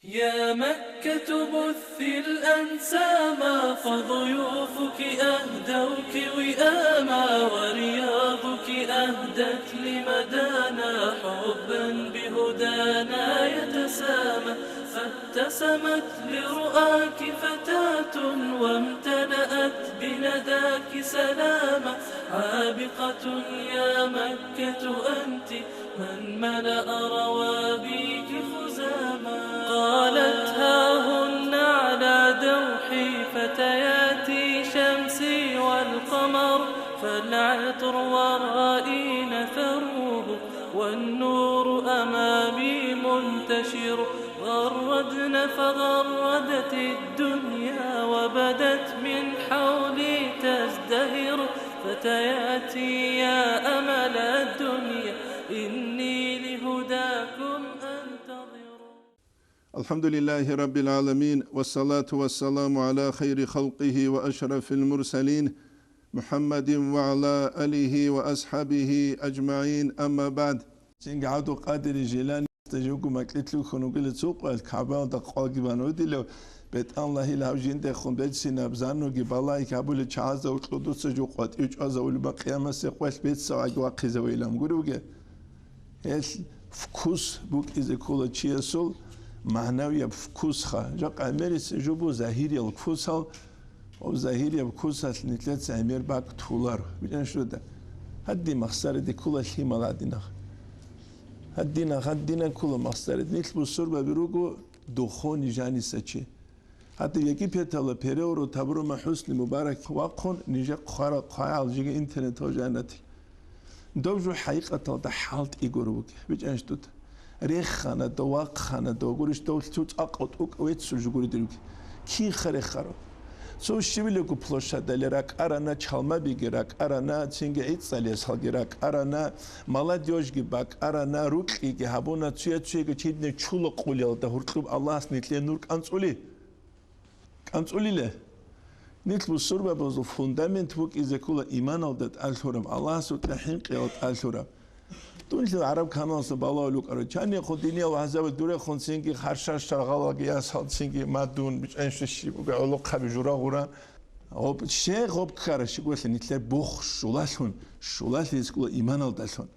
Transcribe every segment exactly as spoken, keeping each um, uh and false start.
يا مكة بثي الأنساما، فضيوفك أهدوك وئاما، ورياضك أهدت لمدانا، حبا بهدانا يتسامى. فابتسمت لرؤاك فتاة، وامتلأت بنداك سلاما. عابقة يا مكة أنت، من ملأ روابيك خزاما. قالت: ها هن على دوحي فتياتي شمسي والقمر، فالعطر والرائين ثروه، والنور أمامي منتشر. غردن فغردت الدنيا، وبدت من حولي تزدهر. فتياتي يا أمل الدنيا، إني لهداكم أنتظر. الحمد لله رب العالمين، والصلاة والسلام على خير خلقه وأشرف المرسلين، محمد وعلى آله وأصحابه أجمعين، أما بعد. Цинги ГӀабдул-Къадир Жилани живго макьилъ вухьун вугила цо къоялъ, КагӀбаялда къвалги бан вугилев, БетӀаллагьил гьав жиндехун берцинаб зануги балагьи гьабулел чагӀазда гьоркьоб дуца жо къватӀив чӀвазавулеб, къиямасеб къоялъ бецав гӀаги вахъизавейилан гуревги. Гьелъ вкус букӀизе ккола чиясул, магӀнавияб вкусха. Жакъа гӀемерисеб жо буго загьириял вкусал, ва загьирияб вкусалъ нилъеца гӀемер бакӀ толаро. БичӀанщ дуда, гьадин махсараде ккола лъимал гьадинах. Гьадинах, гьадинан ккола махсараде. Нилъ бусурбаби руго духовный жаниса чи. ГьатӀи Египеталда переворот гьабураб ХӀусни Мубарак вахъун, нижер хъварал хъвагӀал жиги интернет гьожанатил. Дов жо хӀакъикъаталда хӀалтӀи гуро вугеб, бичӀанщ дуда. Рехана дов, вахъана дов, гурищ дов цо цӀакъ тӀукӀ веццул жо гури дирги. Кинха рехаро? Цо щивилего площадале ракӀарана, чалмабиги ракӀарана, цинги гӀицӀалъ ясалги ракӀарана, молодёжьги бакӀарана, рукьиги гьабуна, цуя-цуяги чидне чула къулелда гьуркьуб Аллагьас нилъее нур кӀанцӀули. КӀанцӀулиле. Нилъ бусурбабазул фундамент букӀизе ккола иманалда тӀалъураб, Аллагьасукьа хӀинкъиялда тӀалъураб. Дунлъил гӀараб каналалъа балагьулев вукӀарав, чанихъун диниял вагӀзаби дурехун цинги харшаш шаргъалаги ясал цинги мадун, бичӀанщи щиб буго гӀолохъаби жура-гъура. Гъоб, щай гъоб ккара щиб бугелъул нилъер бух щулалъун, щулалъизе ккола иманалдалъун.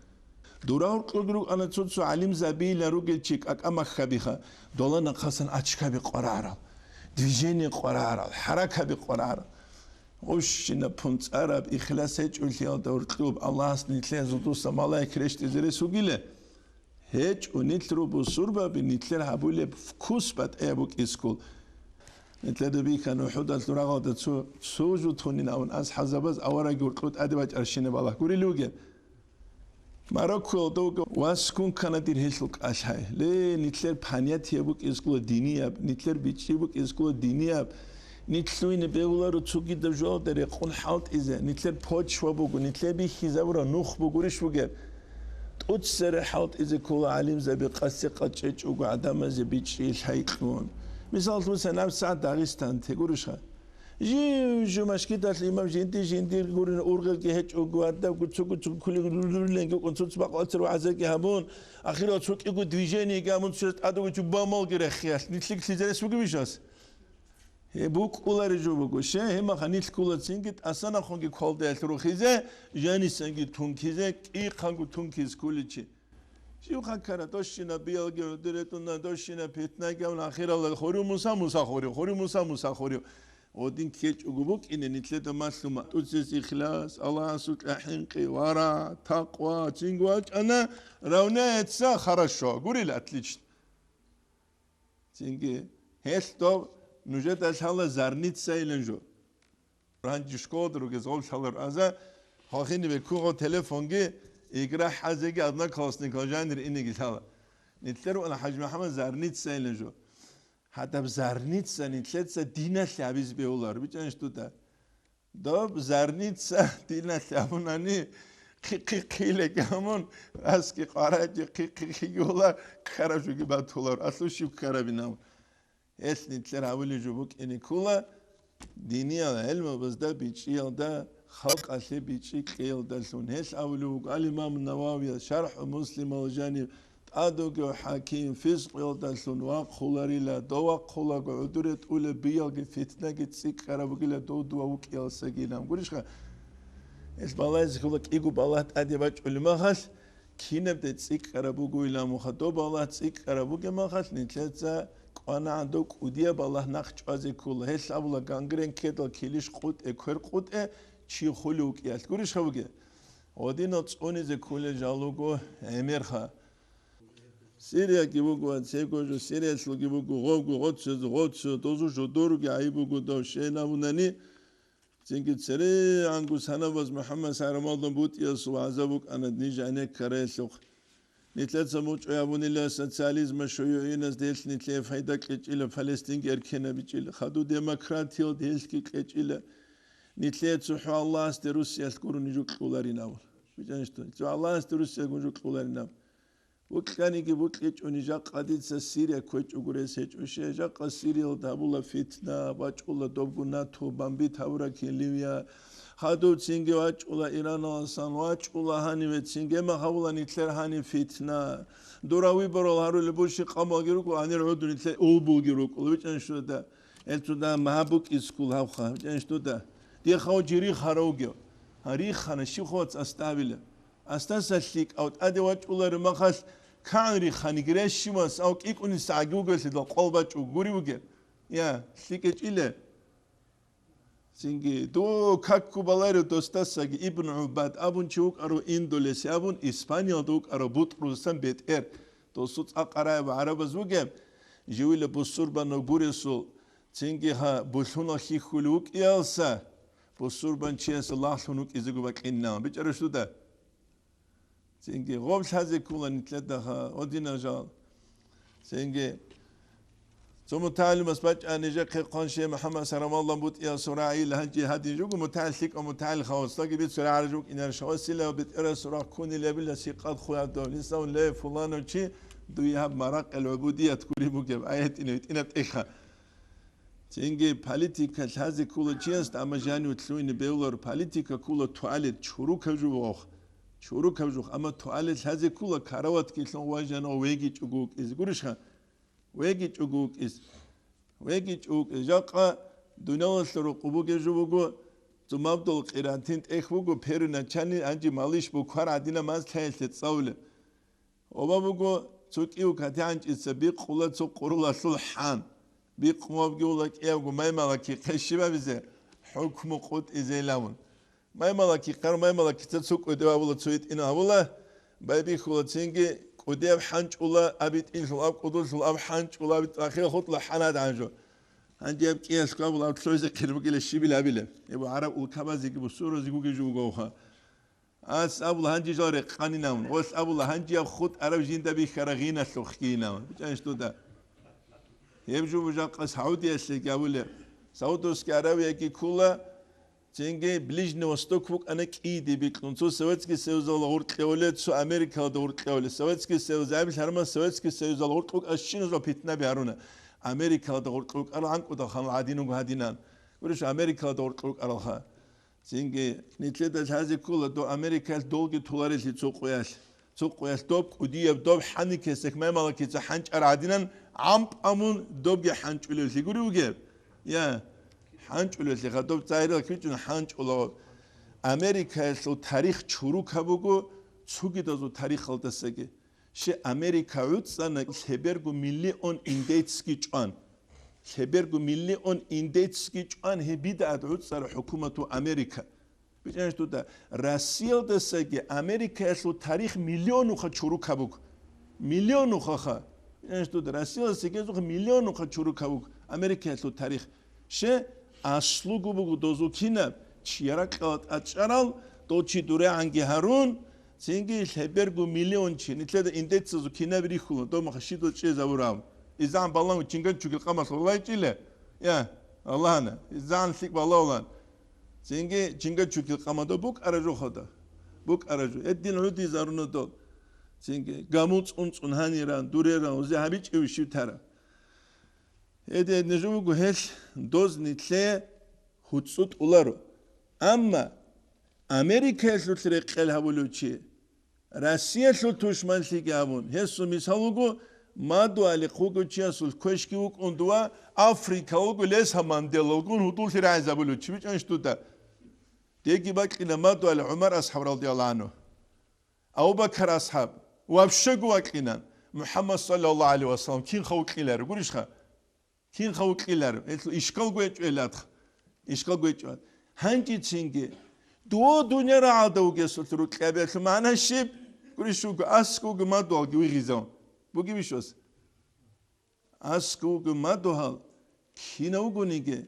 Дура гьоркьоги рукӀана цо-цо гӀалимзабийилан ругел чи, кӀакӀа махьабиха, дола нахъасан ачкаби къварагӀарал, движение къварагӀарал, хӀаракаби къварагӀарал. Гъущинаб пунцӀараб ихлас гьечӀолъиялда гьоркьоб Аллагьас нилъее зудуса малаик рещтӀизе рес вугиле? ГьечӀо, нилъ ру бусурбаби, нилъер гьабулеб вкус батӀияб букӀискул. Нилъеда бихьана УхӀудалъул рагъалда цо, цо жо тунин абун, асхӀабзабаз авараг гьоркьоб тӀаде бачӀарщинаб балагь гурилев вугеб. Мароккоялда вугев вас ккун ккана дир гьелъул кӀалъай. Ле, нилъер понятие букӀизкула динияб, нилъер бичӀчӀи букӀизкула динияб. Нилъ лъугьине бегьуларо цогидаб жоялда рекъон хӀалтӀизе. Нилъер почва буго, нилъер бихьизабураб нух бугурищ бугеб? ТӀоцере хӀалтӀизе ккола гӀалимзаби, къаси-къачӀечӀого гӀадамазе бичӀчӀи лъай кьун. Мисаллъун, наб сагӀат Дагъистан тегурищха? Жив-жив машгидалъ имам жинди-жиндир гурин, ургъелги гьечӀого, гьадаб гуцу-гуцу ккулел рурленги укӀун, цуц бакъвацар вагӀзаги гьабун, ахирал цо кӀиго движениеги гьабун, цояс тӀадаб гьечӀо бамалги рехиялъ, нилъги лъизарес бугебищ гьас? Гьеб букӀулари жо буго. Щай, гьеб маха нилъ ккола цинги тӀасанахъунги квалдаялъ рухизе, жанисанги тункизе, кӀихъанго тункиз кколичи. Жив хъаккара, дощинаб биялги гӀодор ретӀуна, дощинаб питнаги гьавна, ахиралда хурив Муса, Муса хурив, хурив Муса, Муса хурив. Гъодин ккечӀого букӀине нилъеда малъума. ТӀуцӀиз ихлас, Аллагьасукьа хӀинкъи, вара, такъва, цинги вачӀана, равняется хорошо. Гурила, отлично. Цинги, гьелъ дов нужеда лъала Зарницайилан жо. Ранчи школада ругез гъоб лъалар аза, хвахине беккугъо телефонги, игра хӀазеги одноклассникал жанир инеги лъала. Нилъер вана ХӀажимахӀмад Зарницайилан жо. Гьадаб Зарница нилъеца диналъе гьабизе бегьулар, бичӀанищ дуда? Доб Зарница диналъе гьабунани, хъи-, хъи-, хъиле гамун, аски къварайги хъи-, хъи-, хъигула, ккараб жуги батулар, алъу щиб ккарабинав? Гьелъ нилъер гьавулел жо букӀине ккола, диниял гӀелмабазда бичӀчӀиялда, халкъалъе бичӀчӀи кьеялдалъун. Гьелъ абулев вуго ал-Имам Нававияс ШархӀу Муслимал жаниб Адугев хӀаким фискъиялдалъун вахъуларила, дов вахъулаго гӀодоре тӀула биялги фитнаги цӀикӀкӀараб бугила дов дова вукӀиялсагилан. Гурищха? Ил балагьизе ккола кӀиго балагь тӀаде бачӀулеб махалъ, кинаб де цӀикӀкӀараб бугойилан муха, доб балагь цӀикӀкӀараб бугеб махалъ, нилъеца кӀванагӀан дов кӀудияб балагь нахъ чӀвазе ккола. Гьелъ абула гангрен ккедал килищ къутӀе, квер къутӀе, чи хулев вукӀиялъ. Гурищха бугеб? Гьодинал цӀунизе кколел жал руго гӀемерха. Сириялги буго, цего жо Сириялъулги буго, гъовго гъоццо, гъоццо, дозу жодоруги гӀайиб буго дов щайин абунани, цинги церегӀанго санабаз МухӀаммад Сарамалдан бутӀиясул гӀазаб букӀана ниж гӀенеккараялъухъ. Нилъеца мучӀой абунила социализма шуюгӀинас делъ нилъее пайда кьечӀила, Палестинги эркенабичӀила, хаду демократиял делъги кьечӀила. Нилъее цохӀо Аллагьасде Русиялъ гуро ниж кьоларин абула. БичӀанищ дун? Цо Аллагьасде Русиялъ гуро кьоларин аб. Букьаниги букьичӀони, жакъа дица Сирия кквечӀого рес гьечӀо. Щай, жакъа Сириялда гьабула фитна, бачӀула добгу НАТО бомбит гьабураб кин Ливия. Гьадубцинги вачӀула Ираналасан, вачӀула гьанивецинги, амма гьабула нилъер гьанив фитна. Дура выборал гьарулеб бущи къамалги рукӀула, гьанир гӀодун нилъер улбулги рукӀула. БичӀанищ дуда? Гьел цо дагьа магьа букӀискул гьавха, гьанчӀанищ дуда? Дихъав жи рихарав вугев? Гьа, рихана, щив хъвац аставила? Астаса лъикӀав тӀаде вачӀуларев махалъ, кагӀан риханиги рещимас, ав кӀикӀунисагӀаги вугевлъидал къвал бачӀу гури вугев? Я, лъикӀечӀила. Цинги, дов какку баларев достасаги Ибн ГӀубад абун чи вукӀарав Индолесе абун, Испаниялда вукӀарав БутӀрузасан бетӀер, досул цӀакъ араб гӀарабаз вугеб, живила бусурбанав гуресул, цинги гьа булъунал хьихьулев вукӀиялса, бусурбанчияса лагълъун вукӀизего бакӀинилан. БичӀараш дуда? Цинги гъоб лъазе ккола нилъедаха, о динажал. Цинги цо мутагӀалимас бачӀа нижехъе хъван, Шейх МухӀаммад Сарамалдан бутӀиясул рагӀи гьанже гьадин жуго, мутагӀил лъикӀав мутагӀил хавасдаги бицун рагӀараб жуго инарищ, гьавасила бетӀерасул рагъ ккунилебила сикъат хъуяб дов. Нисавун, ле, фуланав чи, дуе гьаб маракъил гӀубудият гури бугеб, аятӀинаб, итӀинаб тӀехьа. Цинги политика лъазе ккола чиясда, амма жанив лъугьине бегьуларо, политика ккола туалет, чурукаб жо вугъ. Чурукаб жо, амма туалет лъазе ккола, караватги лъун важана вегичӀого вукӀизе. Гурищха? ВегичӀого вукӀиз. ВегичӀого вукӀиз. Жакъа дуниялалъул рукъу бугеб жо буго, цумабдул къиратин тӀехь буго, первоначальный, гьанже малиш буквар гӀадина маз лъаялъе цӀалулеб. Оба буго, цо кӀив категӀанчӀица бикъула цо къурулалъул хӀан. Бикъумабги ула кӀиябго маймалаки хъе щибабизе, хӀукму къутӀизейилавун. Маймалаки хъар, маймалакица цо кӀудев абула, цо итӀинав абула, байбихьула цинги кӀудияб хӀанчӀула, аб итӀинлъул, аб кӀудуллъул, аб хӀанчӀула, аб ахирал хутӀла хӀанад гӀанжу. Гьанже аб кӀиялъго абула, аб лъойзе хъирбукӀила щибил абилеб. Эбу гӀараб улкабазеги бусурбазеги вугев жуго гъовха. Ас абула гьанже жал рекъанинавун, гъолъ абула гьанжеяб хутӀ араб жинда бихьараб гъиналъухъгийинавун. БичӀанищ дуда? Гьеб жо бужахъа Саудиялъеги абулеб. Саудовский Аравияги ккула, цинги Ближний Восток букӀана кӀиде бикьун. Цо Советский Союзалда гъоркье гьоле, цо Америкалда гъоркье гьоле. Советский Союз абил гьарман Советский Союзалда гъоркье вукӀарщиназул питнаби гьаруна. Америкалда гъоркье вукӀарал гӀанкӀудал ханал гӀадин вуго гьадинан. Гурищ, Америкалда гъоркье вукӀаралха. Цинги нилъеда лъазе ккола, дов Америкаялъ долги толарелъи цо къоялъ. Цо къоялъ доб кӀудияб, доб хӀаникесек маймалакица хӀанчӀар гӀадинан, гӀампӀамун добги хӀанчӀулевлъи гури вугеб? Я, хӀанчӀулевлъиха, доб цайрал квичӀун хӀанчӀула. Америкаялъул тарих чурукаб буго цогидазул тарихалдасаги. Ще Америка гӀуцӀана лъеберго миллион индейцги чӀван. Лъеберго миллион индейцги чӀван гьеб бидагӀат гӀуцӀара хӀукумату Америка. БичӀанищ дуда, Россиялдасаги Америкаялъул тарих миллионуха чурукаб буго. Миллионухаха. БичӀанищ дуда, Россиялдасаги гьезухъ миллионуха чурукаб буго Америкаялъул тарих. Ще, аслуго буго дозул кинаб, чияр ракьалда тӀад чӀарал, дол чи дурегӀанги гьарун, цинги лъеберго миллион чи, нилъеда индейцазул кинаби рихьула, доб махщидал чӀезабурав. ИзагӀан балагьун Чингачгукил къамалъ валайчӀила? Я, Аллагьана, изагӀан лъикӀ балагьулан. Цинги Чингачгукил къамада букӀара жо хода. БукӀара жо. Гьедин гӀудизаруна дол. Цинги гамул цӀун-цӀун гьаниран, дуреран, узе гьабичӀев щив тара. Гьедин нуж буго гьелъ доз нилъее гьуцӀцӀу тӀуларо. Амма Америкаялъулъ рекъел гьабулев чи, Россиялъул тушманлъиги абун, гьесул мисал вуго, Мадугьалихъ вуго чиясул квешги вукӀун дова, Африка вуго, Леса Манделалгун гьудуллъи рагӀизабулев чи, бичӀанищ дуда? Деги бакьина Мадугьали ГӀумар асхӀаб радияллагьу гӀанхӀу, Абу-Бакар асхӀаб, вообще-го вакьинан, МухӀаммад саллаллагьу гӀалайгьи вассалам кин хавукьиларо, гурищха? Кин хавукьиларо? Гьелъул ишкалго гьечӀо гьелатха. Ишкалго гьечӀо. Гьанжецинги, дов дуниял рагӀалда вугесулъ рукьабиялъул магӀна щиб? Гурищ вуго, аскӀовги Мадугьалги вигъизавун. Бугебищ ас? АскӀовги Мадугьал, кинав вугониги,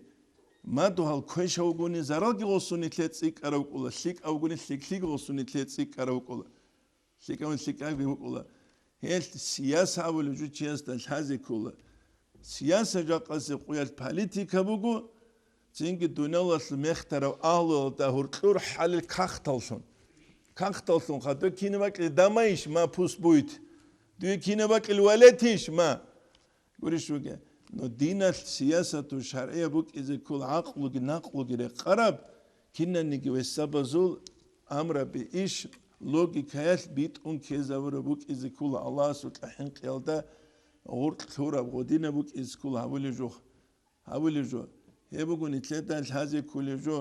Мадугьал квешав вугони, заралги гъосуни лъе цӀикӀкӀарав кӀула, лъикӀав вугони, лъикӀлъиги гъосуни лъе цӀикӀкӀарав кӀула. ЛъикӀав-, лъикӀавги букӀула. Гьелъ сияса абулев жо чиясда лъазе ккола. Сияса жакъасе къуялъ политика буго, цинги дуниялалъул мехтарав агьлуялда гьуркьур хӀалил кагъталлъун. Кагъталлъун хадур кинаб бакӀилеб дамайищ ма, пусть будет. Дуе кинаб бакӀилеб валетищ ма. Гурищ вуге, но диналъ сиясату шаргӀияб букӀизе ккола гӀакълуги накълуги рекъараб, кинаниги весабазул амраби иш логикаялъ битӀун ккезавураб букӀизе ккола Аллагьасукьа хӀинкъиялда гъуркь лъураб гъодинаб букӀизе ккола гьабулеб жо. Гьабулеб жо. Гьеб буго нилъеда лъазе кколеб жо.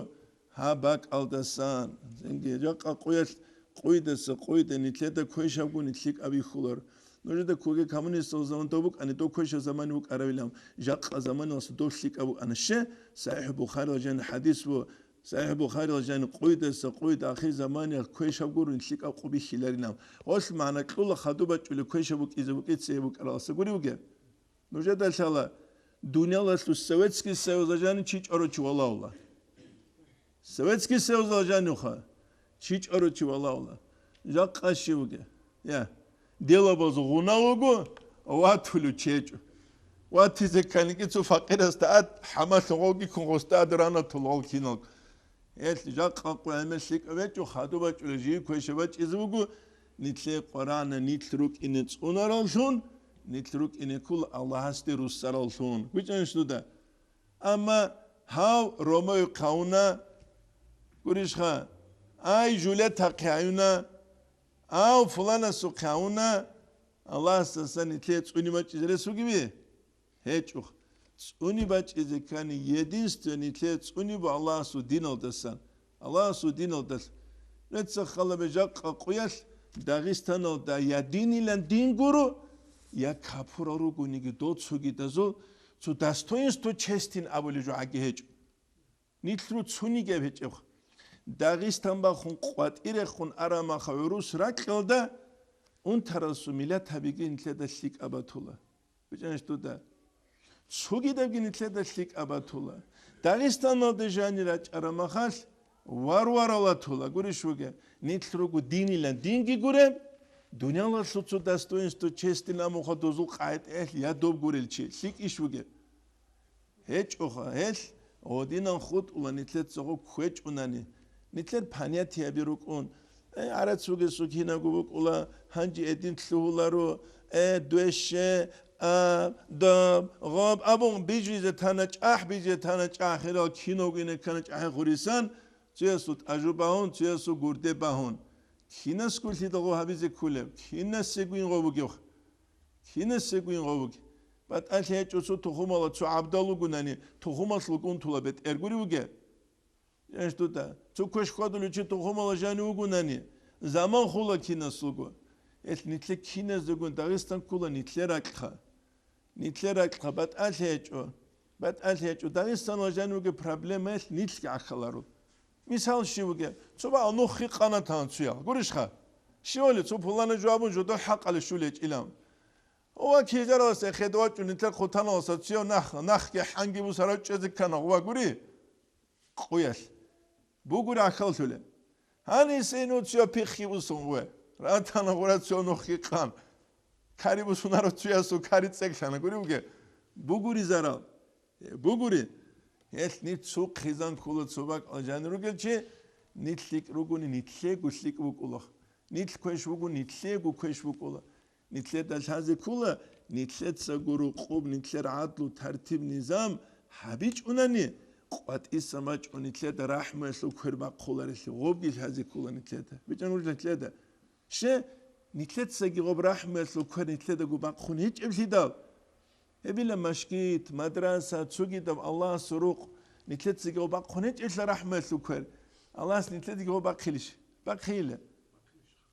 Гьаб бакӀалдасан, цинги жакъа къуялъ, къуйдаса къуйда нилъеда квешабгун лъикӀаб бихьулар. Нужеда ккоге коммунистал заман дов букӀани, дов квешаб заман букӀаравилан, жакъа заманалъ дов лъикӀаб букӀана. Ще, СахӀихӀ Бухарила жан хӀадис бу, СахӀихӀ Бухарила жан къуйдаса къуйда ахир заманиялъ квешаб гурун лъикӀаб къу бихьиларилан. Гъолъ магӀна кьула хадуб бачӀулеб квешаб букӀизе букӀице букӀараласа гури бугеб? Нужеда лъала, дуниялалъул Советский Союзалъ жанив чи чӀварав чи валагьула. Советский Союзалъ жанивха, чи чӀварав чи валагьула. Жакъа щив вуге? Я, делабазул гъунал вуго, ватулев чи гьечӀо. Ватизе кканиги цо факъирасда ад, хӀамалъун гъовги ккун гъосда ад ранатул гъол киналго. Гьелъ жакъа къу гӀемер лъикӀав гьечӀо, хадуб бачӀулеб жив квешаб бачӀизе буго, нилъее Къуръана нилъ рукӀине цӀунараллъун, нилъ рукӀине ккола Аллагьасде руссараллъун. БичӀанищ дуда? Амма гьав Ромео хъавуна, гурищха, ай, Жюльетта хъавуна, ав фуланасухъ хъавуна, Аллагьасдасан нилъее цӀуни бачӀизе рес бугеби? ГьечӀо. ЦӀуни бачӀизе ккани, единственный нилъее цӀуни бу Аллагьасул диналдасан. Аллагьасул диналдалъ. Нуца халабе жакъа къуялъ Дагъистаналда я динилан дин гуро, я капурал ругониги дол цогидазул цо достоинство честин абулеб жо гӀаги гьечӀо. Нилъ руцунигеб гьечӀебха. Дагъистан бахун къватӀирехун арамаха гӀурус ракьалда, унтарасул миллат гьабиги нилъеда лъикӀаб батула. БичӀанищ дуда? Цогидабги нилъеда лъикӀаб батула. Дагъистаналда жанир рачӀараб махалъ варваралатула, гурищ вуге, нилъ руго динилан динги гуреб, дуниялалъул цо достоинство, честин амуха дозул къагӀидаялъ я доб гурел чи, лъикӀищ вугеб? ГьечӀоха, гьелъ гьодинан хутӀула нилъеца гъо кквечӀунани, нилъер понятияби рукӀун, э, гӀарац вугесу кинабго букӀула, гьанже эдин лъугьуларо, э, дуэще, а, даб, гъаб, абун бижизе тана чӀахӀ, бижизе тана чӀахӀ, хирал киногине ккана чӀахӀи хурисан, цуясул тӀажу багьун, цуясул гурде багьун. Кинасго лъидал гъо гьабизе ккулеб? Кинасего ин гъо бугев? Кинасего ин гъо бугеб? БатӀалъи гьечӀо цо тухумала цо гӀабдал вугунани, тухумалъул гунтула бетӀер гури вугеб? Янш дуда, цо квеш хьвадулев чи тухумала жани вугунани, заман хула кинас вуго. Гьелъ нилъер киназегун Дагъистан ккула нилъер ракьха. Нилъер ракьха батӀалъи гьечӀо. БатӀалъи гьечӀо. Дагъистаналъ жан вугеб проблемаялъ нилъги гӀахьаларо. Мисал щив вугеб? Цо бакъ нух хикъана тан цуял. Гурищха? Щивали цо пулана жавабун жодор хӀакъалъе щулечӀилан. Ва кижаралъе хедвачӀун нилъер хъутаналъа цуяв нах, нахги хӀанги бусарав чӀезе ккана гъва гури? Къуялъ. Бугури гӀахьаллъулеб. Гьанисей нуцав пихъги бусун гъве. Ратана гъура цо нухги къан. Кари бусунарав цуясул кари цӀеклъана, гури буге? Бугури зарал. Э, бугури. Гьелъ нилъ цо хъизан ккола цо бакӀал жани ругел чи, нилъ лъикӀ ругони, нилъего лъикӀ букӀула. Нилъ квеш вуго, нилъего квеш букӀула. Нилъеда лъазе ккола, нилъецаго рукъуб, нилъер гӀадлу, тартиб-низам гьабичӀунани, къватӀиса мачӀун нилъеда рахӀмуялъул квер бахъуларелъи гъобги лъазе ккола нилъеда. БичӀан гурила нилъеда. Че, нилъецаги гъоб рахӀмуялъул квер нилъедаго бахъун гьечӀеблъидал, гьебила машгит, мадраса, цогидаб Аллагьасул рукъ нилъецаги гъоб бахъун гьечӀелъа рахӀмуялъул квер, Аллагьас нилъедаги гъоб бахъилищ? Бахъила.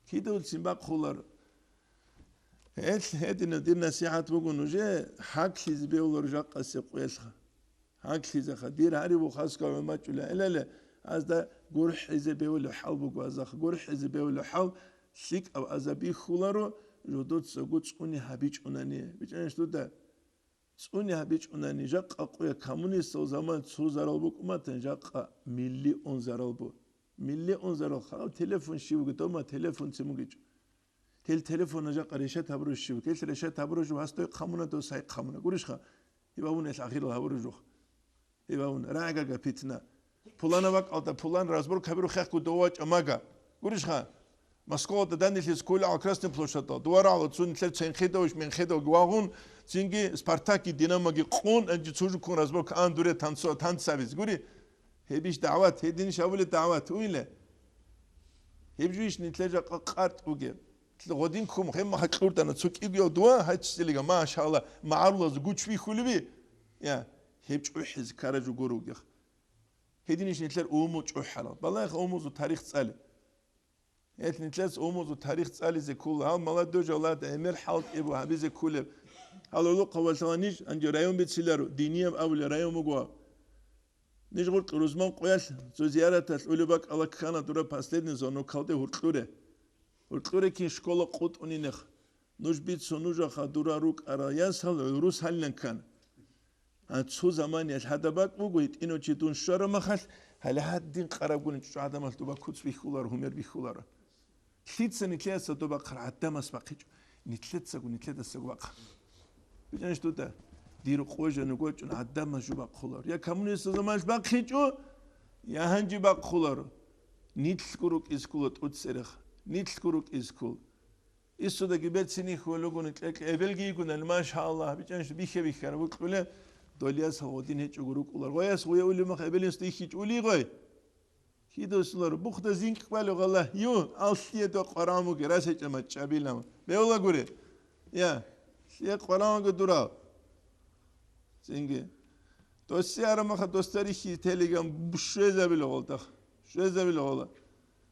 Кидавцин бахъулар. Гьел гьединаб дир насихӀат буго нужее, гьаглъизе бевлар жакъасе къуялъха. Гьаглъизеха, дир гьари вухаска гӀумачӀула гӀелале, азда гурхӀизе бевулев хӀал буго азаха, гурхӀизе бевулев хӀал, лъикӀаб аза бихьуларо, жодоцаго цӀуни гьабичӀунани. БичӀанищ дуда? ЦӀуни гьабичӀунани, жакъа къуя коммунистал заман цо зарал букӀуматан, жакъа миллион зарал бу. Миллион зарал хал телефон щивги дома телефон цемугичӀ. Тел телефона жакъа решат гьабуру щив? Тел решат гьабуру жив гьастой хъамуна, дос гьай хъамуна. Гурищха? Гьеб авун ил ахирал гьабуру жух. Гьеб авун, рагӀгага питна. Пулана вакӀалда пулан разбор кабиру хехго дова чӀамага. Гурищха? Москвада данилъис ккола Красный площадьда. Дуварагьла цун нилъер ценхедавищ, менхедав вагъун, цинги Спартакги Динамоги къун, анжи цужуккун разбор каан дуре танцо-, танцабиз. Гури? Гьеб иш дагӀват, гьединищ абулеб дагӀват, уйла? Гьеб жуйищ нилъер жакъа къартӀ бугеб? Гъодин ккун, гьеб маха кьурдана цо кӀигияв дува, гьай чисилига, машалла, магӀарулазу гуч бихьулеби? Я, гьеб чӀухӀизе ккара жо гуро вугех. Гьединищ нилъер умумул чӀухӀарал. Балагьеха умумузул тарих цӀале. Гьелъ нилъеца умумузул тарих цӀализе ккола. Гьал молодёжь авлад гӀемер хӀалтӀи бу гьабизе кколеб. Гьал гӀолохъа валъала ниж, анги район бициларо, Динияб абулеб район буго. Ниж гъуркьу рузман къоялъ, цо зияраталъ улеб бакӀала ккана дура последний звонокалде гьуркьуре. Гьуркьуре кин школа къутӀунинех. Нуж бицун нужаха дура рукӀарал ясал гӀурус гьалилан ккана. А цо заманиялъ гьадаб бакӀ буго, гьитӀинав чи дун щвараб махалъ, гьале гьадин къарабгуни чӀучӀа гӀадамалъ дуба куц бихьуларо, гьумер бихьуларо. Лъица нилъеца доб бахъар гӀадамас бахъичӀо, нилъецаго, нилъедасаго бахъа. БичӀанищ дуда, дир къо жану гочӀун гӀадамас жо бахъулар. Я коммунистал заманалъ бахъичӀо, я гьанжи бахъуларо. Нилъго рукӀиз ккула тӀуцерех, нилъго рукӀиз ккул. Исудаги берцинихьулел ругони кьекье эбелги йигунани, машаллагь, бичӀанищ бихьа-бихьараб букьулеб, долияс гъодин гьечӀого рукӀулар. Гъояс гъуя улеб мах эбелинсда ихьичӀ улигъой? Кидасулар, бухда зинкь балев гъала, ю, аллъие докъ къварамуги, рас гьечӀа мачӀабилан. Бевла гури. Я, лъие къварамуги дурал. Цинги. Досси арамаха, досда рихьи телеграм щвезабила гъолдах. Щвезабила гъола.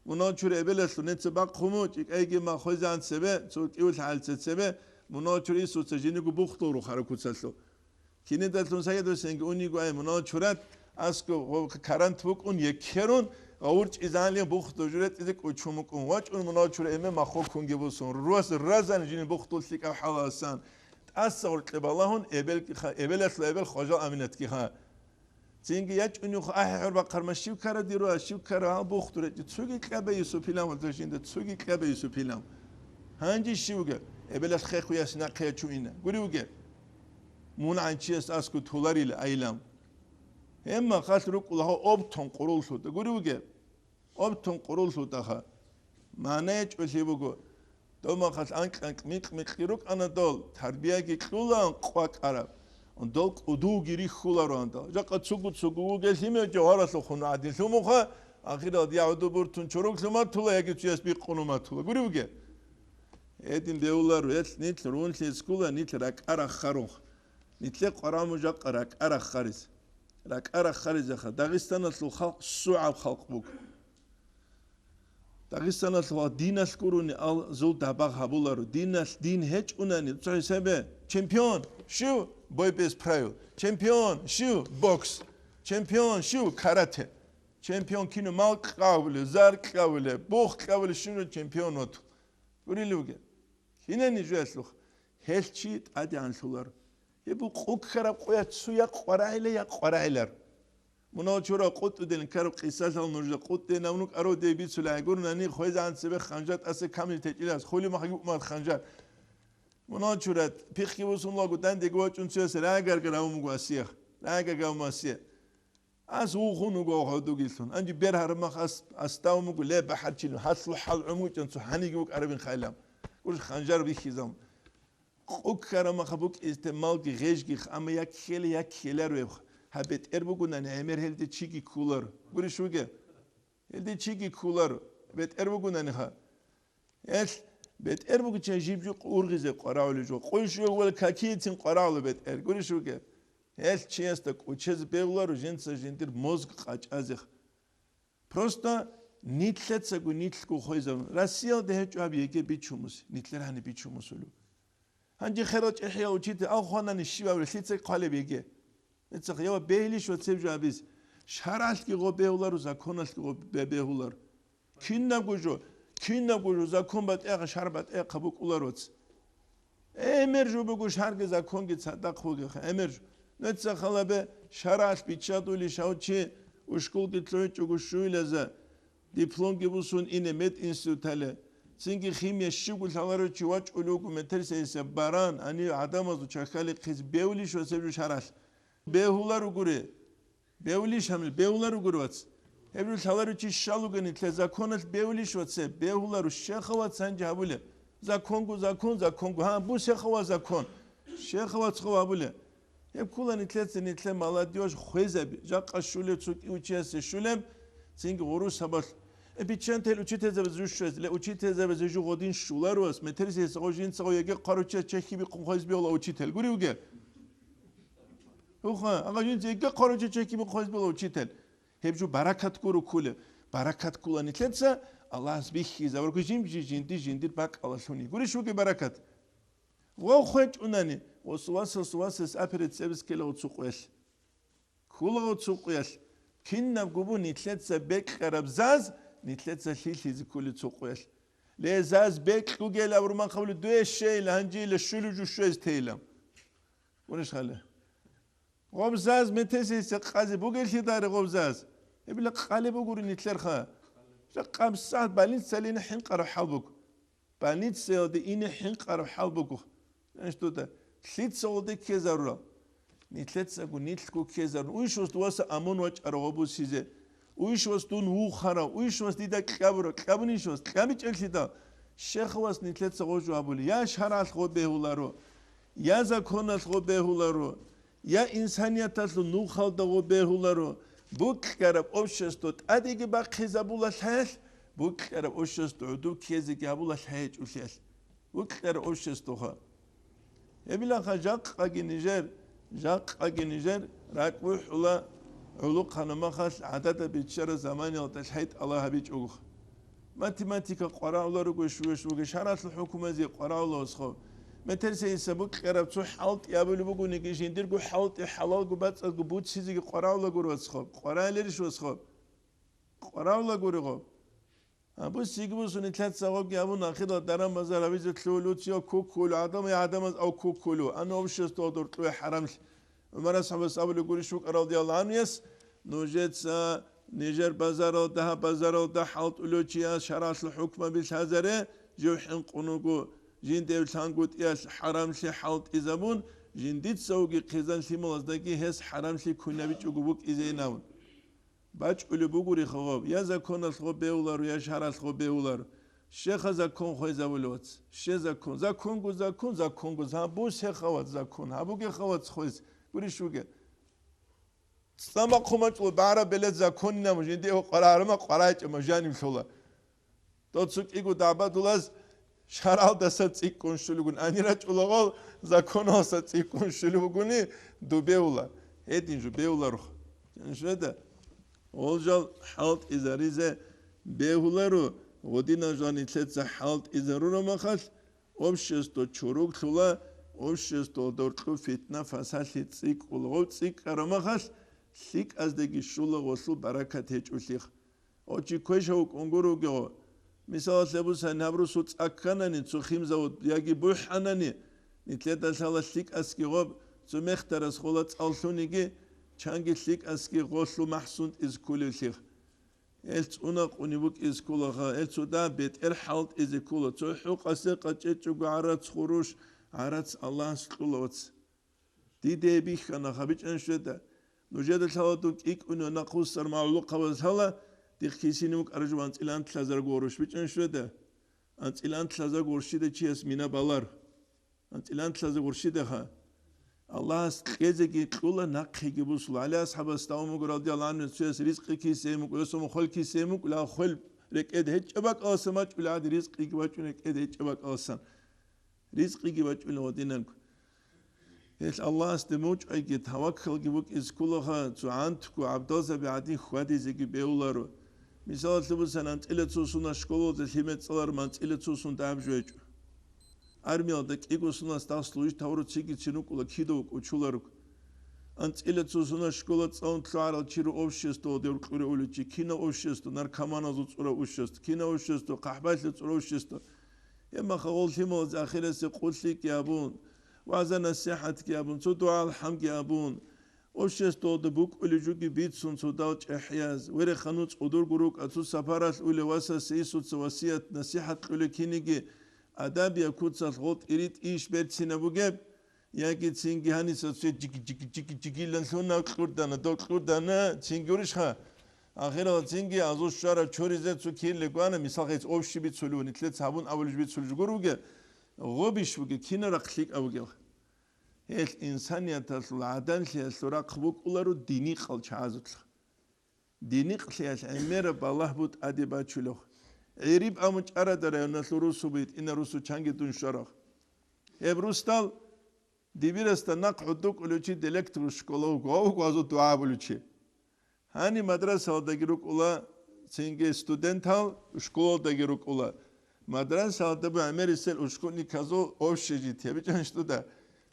Мунал чури эбелалъур, неца бахъуму, чӀикӀайги ма хвезан цебе, цо кӀиулъ гьалца цебе, мунал чури исуца жиниго бухтул рухара куцалъу. Кинидалъун сайдусенги униго ай мунал чурат, асго гъо-, карант букӀун, еккерун, гъавурчӀизанлъи бухту журетӀизе кӀучун букӀун. ВачӀун мунал чури эме махо кунги бусун. Руас разан жини бухтул лъикӀаб хӀалалсан. ТӀаса гъоркье балагьун, эбел-, эбелалъул эбел Хважал Аминатгиха. Цинги ячӀунев ахӀи хӀорбахъарма щив ккара дируа, щив ккара гьал бухтуречӀи, цоги кьабе Юсупилан валда жинда, цоги кьабе Юсупилан. Гьанже щивга, эбелалъ хехуяс нахъе чуина. Гуривге, мун гӀанчияс аскут гьуларила айлам. Гьемма халъ рукӀула гьав обтон къуруллъуда. Гуривге, обтун къуруллъутӀаха. Мана гьечӀолъи буго. Домахалъ анкь-анкь, микь-микьги рукӀана дол, тарбияги кьулаан къвакӀараб. Дол кӀудулги рихьулароан дол. Жакъа цугу-цугу вугел гьимев жавгьаралъухъун гӀадин лъумуха, ахирал дягӀуду буртун чороглъуматула яги цуяс бикъунуматула. Гури буге? Гьедин бевлар, гьелъ нилъ рунлъи скула, нилъ ракӀа раххарун. Нилъе къвараму жакъа ракӀа раххарис. РакӀа раххаризеха. Дагъистаналъул халкъ сугӀаб халкъ буго. Дагъистаналъул диналъ гурони ал зул дабагъ гьабуларо. Диналъ дин гьечӀунани, цо хӀисабе, чемпион, щив? Бой без правил. Чемпион, щив? Бокс. Чемпион, щив? Карате. Чемпион кину мал кьавулев, зар кьавулев, бух кьавулев, щивно чемпион вату. Гурилевги. Кинани жуялъух. Гьел чи тӀадегӀанлъулар. Гьеб къуккараб къоя цу я къварагӀила, я къварагӀилар. Мунал чура къутӀудел ккараб къисалъал нужда къутӀденав нук аро дей бицулай гурнани хвезан цебе ханжа тӀаса камил течӀилас, хули махги умат ханжа. Мунал чурат, пихъги вусун лагу дандеги вачӀун цуяс рагар гравумугу асиях. Рагар гавму асиях. Ас вухун вуго гьодугилъун. Анжи бер гьарамах ас, ас давмугу ле бахӀарчилун. Гьалъул хӀал гӀумгучӀан цо гьаниги вукӀарабин хайлам. Уж ханжар бихьизам. Къуккарамаха букӀизте малги гъежги, амма як хела, як хелар вебха. Гьа бетӀер бугунани гӀемер гьелде чиги ккулар. Гурищ вуге? Гьелде чиги ккулар. БетӀер бугунаниха. Гьелъ бетӀер бугича жиб-жиб ургъизе къварагӀулев жо. Къуй щугьел какицин къварагӀула бетӀер. Гурищ вугеб? Гьелъ чиясда кӀучезе бегьуларо жинца жиндир мозг къачӀазе. Просто нилъецаго нилъго хвезабун. Россиялда гьечӀо гьаб еге бичумус, нилъер гьаниб бичумусулев. Гьанже херал чӀехӀиял учитель, алхунани щиб абулеб, лъица хъвалеб еге. Нецах ява бегьилищ ва цеб жо абиз. ШаргӀалъги гъо бегьуларо, законалъги гъо бе-, бегьуларо. Кинабго жо, кинабго жо закон батӀиахъа, шар батӀиахъа букӀулароц. Эмер жо буго, шарги законги цадахъ бугеха, эмер жо. Нуца халабе шаралъ биччадулищ гьав чи ушкулги лъугӀичӀого щуйлаза, дипломги бусун ине мединститутале, цинги химия щибго лъаларев чи вачӀулев вуго метерсейса баран, гьанив гӀадамазул чахьалихъиз бевлищ ва цеб жо шаралъ? Бегьуларо гури. Бевлищ гьаниб, бегьуларо гури, вац. Гьеб жо лъаларев чи щал вугони, лъе законалъ бевлищ, вац, гьеб бегьуларо, щеха вац гьанже гьабулеб. Законго, закон, законго. Гьа, бу щеха ва закон. Щеха вацго гьабулеб. Гьеб ккола нилъеца, нилъер молодёжь хвезаби, жакъа щулев цо кӀи учиясе щулеб, цинги гъурус гьабалъ. Э, биччанте гьел учительзабазе жо щвез, ле учительзабазе жо гъодин щуларо ас, метерсияса гъо жинцаго еге хъварав чияс чехьи бихъун хвезбиола учитель. Гури вугеб? Уха, агъа жинца еге хъварав чияс чехьи бихъун хвезбиола учитель. Гьеб жо баракат гуро кколеб. Баракат ккола нилъеца Аллагьас бихьизабурго жим-, жи-, жинди-, жиндир бакӀалалъуни. Гурищ вугеб баракат? Гъов хвечӀунани, гъосул васас, васас аперец цебес ккела гъо цукъуялъ. Ккола гъо цукъуялъ. Кинабго бу нилъеца бекьараб заз, нилъеца лъилъизе кколел цукъуялъ. Ле, заз бекь бугел абурмахъ абули, дуе щейила, гьанжейила, щулев жо щвез тейила. Гурищ хали? Гъоб заз метесейса къазе бугеллъидаре гъоб заз. Гьебила къалеб бугури нилъерха. Жа къабсагӀат больницалине хӀинкъараб хӀал буго. Больницаялде ине хӀинкъараб хӀал буго. Значит, туда лъица гъолде ккезарурал? Нилъецаго нилъго ккезарун. Уйшус дуаса амун вачӀарав гъобусизе. Уйшус дун вухарав, уйшус дида кьабурав, кьабунищус, кьабичӀеллъидал. Щехвас нилъеца гъожу абули, я шаргӀалъ гъо бегьуларо, я законалъ гъо бегьуларо, я инсанияталъул нухалда гъо бегьуларо, букьараб общество тӀадеги бахъизабула лъаялъ, букьараб общество гӀодов ккезеги гьабула лъайичӀулъиялъ. Букьараб обществоха. Гьебилаха жакъаги нижер, жакъаги нижер ракӀбухӀула гӀулухъана махалъ гӀадада биччара заманиялда лъайтӀала гьабичӀого. Математика къварагӀула руго, щуеш буго, шаралъул хӀукумазе къварагӀула осхо. Метерсейса букьараб цо хӀалтӀи абулеб бугониги, жиндирго хӀалтӀи хӀалалго бацӀазго буцизеги къварагӀула гуро осхо. Къваралерищ осхо? КъварагӀула гуригъо. Абу сигбусуни лъаца гъобги абун ахирал даран-базар гьабизе лъугьулев цо куккулев, гӀадамай гӀадамаз ав куккулев, ан обществоялда гьоркьове хӀарамлъи. ГӀумар асхӀабас абулеб гурищ вукӀа радияллагьу гӀанхуяс, нужеца нижер базаралда, гьаб базаралда хӀалтӀулев чияс шаргӀалъул хӀукмаби лъазаре, жив хӀинкъун вуго, жиндев лъангутӀиялъ хӀарамлъи хӀалтӀизабун, жиндицавги хъизан лъималаздаги гьес хӀарамлъи кунабичӀого букӀизейин абун. БачӀулеб бугури гъоб, я законалъ гъоб бегьуларо, я шаралъ гъоб бегьуларо. Щеха закон хвезабулев вац. Ще закон. Законго закон, законго. Гьабу щеха вац закон. Гьабуге хавац хвез. Гурищ вуге. ЦамахъумачӀлу бара белед законина мужинде къварарма къварайчӀа мажаним лъола. Дов цо кӀиго дагӀбадулаз шаралдаса цӀикӀкӀун щулигун, гьанир рачӀулагъал законалса цӀикӀкӀун щулев вугони, дубеула. Гьедин жо беуларух. Жанишведа, гъол жал хӀалтӀизаризе бегьуларо, гъодинал жал нилъеца хӀалтӀизарура махалъ, общество чуруглъула, обществоялда гьоркьов фитна-фасалъи цӀикӀкӀула. Гъов цӀикӀкӀара махалъ, лъикӀаздеги щула гъолъул баракат гьечӀолъих. Гъо чи квешав вукӀун гуро вугев. Мисалалъе бусани, гьаб русу цӀа кканани, цо химзавод яги бухӀанани, нилъеда лъала лъикӀасги гъоб, цо мехтарас хола цӀаллъуниги, чанги лъикӀасги гъолъу махсун тӀиз ккулевлъих. Гьел цӀунакъуни букӀиз ккулаха, гьел цо дагь бетӀер хӀалтӀизе ккула, цо хӀукъасе къачӀечӀого гӀарац хуруш, гӀарац Аллагьас кьула вац. Диде бихьана, гьабичӀан щведа. Нужеда лъала дун кӀикӀкӀуни нахъвуссар магӀлукъабаз лъала, дихъ кисини вукӀараб жо анцӀила антлъазарго гъурущ бичӀан щведа. АнцӀила антлъазарго гъурщида чияс мина балар. АнцӀила антлъазарго гъурщидаха. Аллагьас кьезеги кьула, нахъеги бусула. ГӀали асхӀабас тавун буго, радияллагьу гӀанху, цояс ризкъи кисей мукӀула, цо хвел кисей мукӀула, хвел РекӀеде гьечӀеб бакӀаласан бачӀулеб гӀади, ризкъиги бачӀун рекӀеде гьечӀеб бакӀаласан. Ризкъиги бачӀулеб гьадинабго. Гьелъ Аллагьасде мучӀайги, таваккалги букӀизе кколаха, цо гӀантго гӀабдалзаби гӀадин хьвадизеги бегьуларо. Мисалалъе босани, анцӀила цо сунат школалда лъимер цӀаларун анцӀила цо сун дагьаб жо гьечӀо. Армиялда кӀиго сунас дагь служить гьавурав цигицин вукӀула, кида вукӀучуларго. АнцӀила цо сунат школа цӀалун лъугӀарал чи руго обществалда гьев кьурав уличи, кинав общество, наркоманазул цӀурав общество, кинав общество, хъахӀбалъи цӀурав общество. Гьеб мехалъ гъол лъималазе ахирасеб къулъиги абун, вагӀза-насихӀатги абун, цо дугӀа-алхӀамги абун, обществалда букӀулеб жоги бицун цо дал чӀехӀияз, верехъан нуц кӀудурго рукӀа, цо сапаралъ улев васасе инсуца васият-насихӀат кьулев киниги, адабияб куцалъ гъол тӀири-тӀийищ берцинаб бугеб, яги цинги гьаниса цо жиги-жиги-жиги-жигилан лъуна кьурдана, дов кьурдана, цинги урищха? Ахирал цинги азул щвараб чоризе цо кирле гвана, мисал гьес общий бицулев, нилъеца гьабун абулеб бицулеб жо гуро бугеб, гъобищ бугеб, кинаб рахъ лъикӀаб бугеб? Гьелъ инсанияталъул, гӀаданлъиялъул рахъ букӀуларо динихъал чагӀазулъ. Динихълъиялъ гӀемераб балагь бу тӀаде бачулев. ГӀириб аму чӀарада районалъул русу битӀина русу чанги дун щварав. Гьеб русдал дибирасда нахъ гӀодукӀулев чи директор школа вуго, гьав вуго азул дугӀа абулев чи. Гьаниб мадрасалдаги рукӀула цинги студентал, школалдаги рукӀула. Мадрасалда бу гӀемерисел ушкуниказул общежитие бичӀанщтӀуда.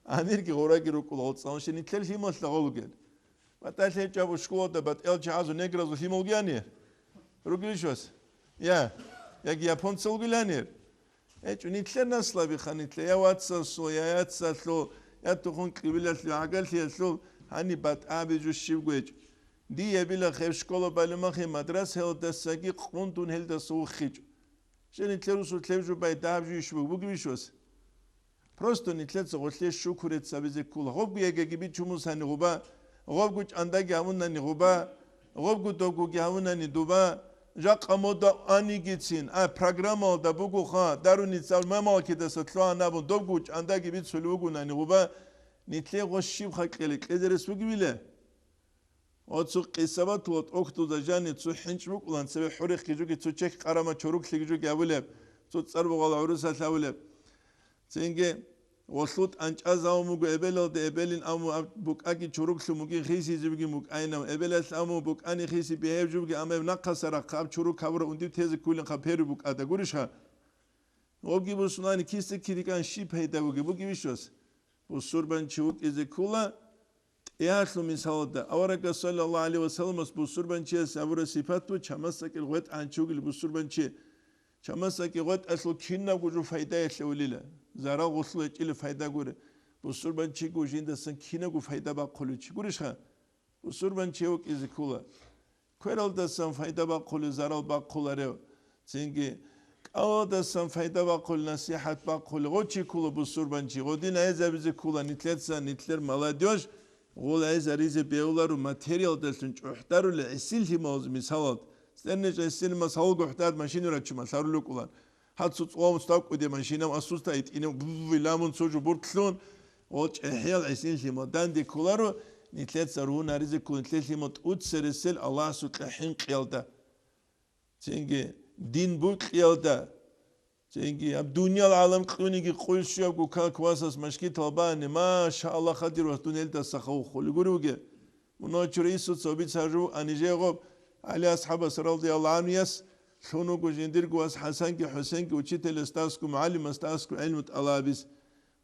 Гьанирги гъураги рукӀула, гъолцӀанщи нилъер лъималъа гъолугел. БатӀалъи гьечӀаб ушкулалда батӀиял чагӀазул негразул лъималгияни? Ругилищ вас? Я, яги японцалгиланир? ГьечӀо, нилъер наслабиха нилъа, я вацасул, я яцалъул, я тухун-кьибилалъул, гӀагарлъиялъул, гьаниб батӀаби жо щибго гьечӀо. Дие билахъе школа балимахъе мадрасаялдасаги къундун гьелдаса вуххичӀо. Жо нилъер русул лъеб жо бай дагьаб жо иш бугебищ вас? Просто нилъеца гъолъе шукур гьабизе ккола. Гъобго ягаги бичун мусани гъуба, гъобго чӀандаги гьавунани гъуба, гъобго добгоги гьавунани дуба, жакъа мода анигицин, а программалда бугоха, даруница мамалкидаса лъугьан абун добго чӀандаги бицулев вугунани гъуба, нилъе гъо щиб хакъиле кьезе рес бугебила? Оцу къисабатула тӀохьдузда жани цо хӀинчӀ букӀулан цебе хӀурихъги жуги, цо чехь къарама чоруклъиги жуги абулеб, цо цӀар бугъала гӀурусалъ абулеб. Цинги, гъолъул тӀанчӀаз гьавун буго эбелалда эбелин абун аб-, букӀаги чоруклъун бугин хисизе бугин букӀайнав, эбелалъ абун букӀани хиси бегьев жуги, амма гьеб нахъаса рахъа аб чорок гьабураб ундив тезе ккулин хъа пери букӀада гурищха? Гъобги бусунани киса кирикан щиб пайда бугеб бугебищ вас? Бусурбанчи вукӀизе ккола, тӀехьалъул мисалда, аварагас саллаллагьу гӀалайгьи ва салламас бусурбанчияс абураб сипат буго, чамасдакил гъветӀ гӀанчугил бусурбанчи, чамасдаки гъветӀалъул кинабго жо пайдаялъе улила, зарал гъулъул гьечӀила пайда гури, бусурбанчиго жиндасан кинабго пайда бахъулев чи гурищха? Бусурбанчи вукӀизе ккола. Квералдасан пайда бахъулев, зарал бахъуларев, цинги кӀалалдасан пайда бахъулев, насихӀат бахъулев гъо чи ккола бусурбанчи. Гъодин гӀезабизе ккола нилъеца, нилъер молодёжь гъол гӀезаризе бегьуларо материалдалъун чӀухӀдарули гӀисин лъималаз мисалалд. ЦӀернич гӀисин масал гухӀдад машинураччу малъарулукӀулан. Гьацу цӀугъа мустав кӀуде машинав асуста итӀинав бу-бу-бу ламун цо жубуртлъун, гъо чӀехӀиял гӀисин лъимал данде кколаро, нилъеца ругьунаризе ккун нилъер лъимал тӀуцересел Аллагьасукьа хӀинкъиялда, цинги дин букьиялда, цинги гьаб дуниял гӀалам кьуниги къуй щуябго как васас машгитал бани, машааллагь, хадир вас дун гьелдаса хавухъули гури вуге. Мунагьал чура Исуца убица гьажу анижего ГӀали асхӀабас радияллагьу гӀанхуяс лъун вуго жиндирго вас ХӀасанги ХӀусенги учителясдасго, мугӀалимасдасго гӀилму тӀалабиз.